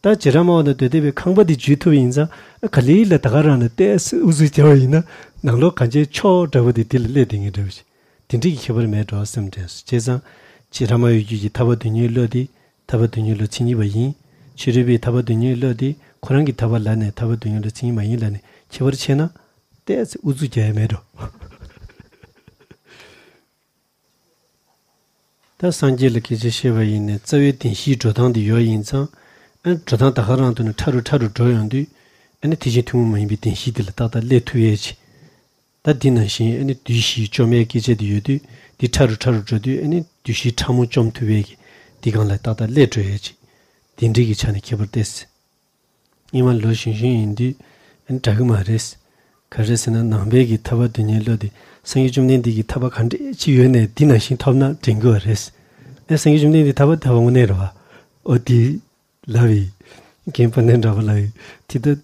ད་བྱེ་བྲག་སྨྲ་བ་དང་མདོ་སྡེ་པའི་ཁང་པ་དེ་འཇུས་ཐུབ་པ་ཡིན་ཙང་ཨ་ག་ལེ་ལ་ད་ག་རང་ལ་ཏོག་ཙམ་ཨུ་ཚུགས་རྒྱག་པ་ཡིན་ན་ནང་ལོགས་གང་ཅིའི་ཕྱོགས་འདྲ་པོ་དེ་དེ་ལ་སླེབས་བསྡད་མཁན་འདྲ་པོ་ཞིག་དེ་འདྲའི་གི་ཁྱད་པར་མེད་འགྲོ་བསམ་དྲན་སོང་། བྱས་ཙང་། བྱེ་བྲག་སྨྲ་བའི་རྒྱུད་ཀྱི་ཐར་པ་དོན་གཉེར་བློ་དེ་ཐར་པ་དོན་གཉེར་བློ་མཚན་ཉིད་པ་ཡིན། ཕྱི་རོལ་པའི་ཐར་པ་དོན་གཉེར་བློ་དེ་ཁོ་རང་གི་ཐར་པ་ལབ་ནས་ཐར་པ་དོན་གཉེར་བློ་མཚན་ཉིད་མ་ཡིན་ལབ་ནས་ཁྱད་པར་ཕྱེ་ན། ཏོག་ཙམ་ཨུ་ཚུགས་རྒྱག་ཡ་མེད་འགྲོ། ད་སངས་རྒྱས་ལ་སྐད་ཆ་བཤད་པ་ཡིན་ནའི་རྩ་བའི་བདེན་བཞིའི་འགྲོ་སྟངས་དེ་ཡོད་ཡིན་ཙང་། ཨ་ནི་འགྲོ་སྟངས་ད་ག་རང་དུ་ནས་ཕྲ་རུ་ཕྲ་རུ་འགྲོ་ཡོང་དུས། ཨ་ནི་དེ་བཞིན་ཐུན་མོང་མ་ཡིན་པའི་བདེན་བཞི་དེ་ལ་ཏག་ཏག་སླེབས་ཐུབ་ཡས་ཅིག་ད་འདི་ནང་བཞིན་ཨ་ནི་བདུད་བཞིའི་བཅོམ་ཡས་སྐད་ཆ་དེ་ཡོད་དུས་འདི་ཕྲ་རུ་ཕྲ་རུ་འགྲོ་དུས་ཨ་ནི་བདུད་བཞིའི་ཕྲ་མོ་བཅོམ་ཐུབ་ཡས་ཀྱི་འདི་སྒང་ལ་ཏག་ཏག་སླེབས་འགྲོ་ཡས་ཅིག་དེ་འདྲའི་གི་ཆ་ནས་ཁྱད་པར་ཏོག་ཙམ། སྔོན་མ་ལོ་གཞོན་གཞོན་ཡིན་དུས་ཨ་ནི་དྲག་གི་མ་རེད། ག་རེ་ཟེར་ན་ནང་པའི་གི་ཐར་པ་དོན་གཉེར་བློ་དེ་སངས་རྒྱས་བཅོམ་ལྡན་འདས་ཀྱི་ཐར་པ་ག་འདྲས་ཅིག་ཡོད་ནའི་འདི་ནང་བཞིན་ཐོབ་ན་དྲན་གི་བ་རེད། ཨ་སངས་རྒྱས་བཅོམ་ལྡན་འདས་ཐར་པ་ཐར་པ་དངོས་གནས་རེད་བ། ཨོ་དེ། ལབ་ཡིན། རྒན་དཔལ་ལྡན་གྲགས་པ་ལབ་ཡིན། དེ་ལྟར།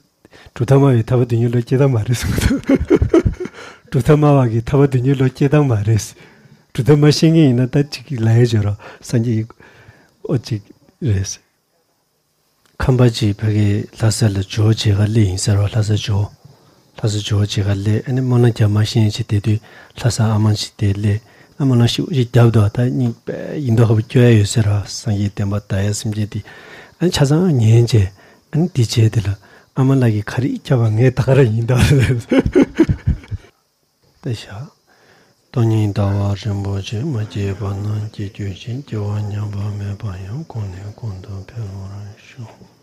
གྲུབ་མཐའ་སྨྲ་བའི་ཐར་པ་དོན་གཉེར་བློ་སྐྱེ་སྟངས་མ་རེད་གསུངས་འདུག་གྲུབ་མཐའ་སྨྲ་བ་གི་ཐར་པ་དོན་གཉེར་བློ་སྐྱེ་སྟངས་མ་རེད། གྲུབ་མཐའ་སྨྲ་ཤེས་མཁན་ཡིན་ན་ད་ཅིག་ལབ་ཡ་བྱོས་རོགས་སངས་རྒྱས་ཨོ་ཅིག་རེད། ཁམས་པ་ཅིག་ཕ་གི་ལྷ་ས་ལ་ཇོ་བོ་མཇལ་ཁ་སླེབས་ཡིན་ཟེར་རོགས་ལྷ་ས་ཇོ་བོ། ལྷ་ས་ཇོ་བོ་མཇལ་ཁ་སླེབས་ཨ་ནི་སྨོན་ལམ་རྒྱབ་མ་ཤེས་མཁན་ཅིག་བསྡད་དུས་ལྷ་ས་ཨ་མ་ཅིག་དེ་སླེབས། ཨ་སྨོན་ལམ་ཞིག་ཅིག་རྒྱབ་འདུག་ད་སྙིང་དཔེ་ཡིན་མདོག་ཁ་པོ་སྐྱོ་ཡ་ཡོད་ཟེར་རོ། སངས་རྒྱས་བསྟན་པ་དར་ཡ་སེམས་ཅན་དེ། ཨ་ནི་ཆ་ཚང་ཉན་བྱས། ཨ་ནི་འདི་བྱས་དེ་ལ་ཨ་མ་ལགས་ཀྱིས་ག་རེ་རྒྱབ་པ་ངས་ད་ག་རང་ཡིན་ད་ལྟ་བཞག་སྟོང་ཉིད་ཟླ་བ་རིན་པོ་ཆེ། མ་སྐྱེས་པ་རྣམས་སྐྱེ་གྱུར་ཅིག་སྐྱེ་བ་ཉམས་པ་མེད་པ་ཡང་། གོང་ནས་གོང་དུ་འཕེལ་བར་ཤོག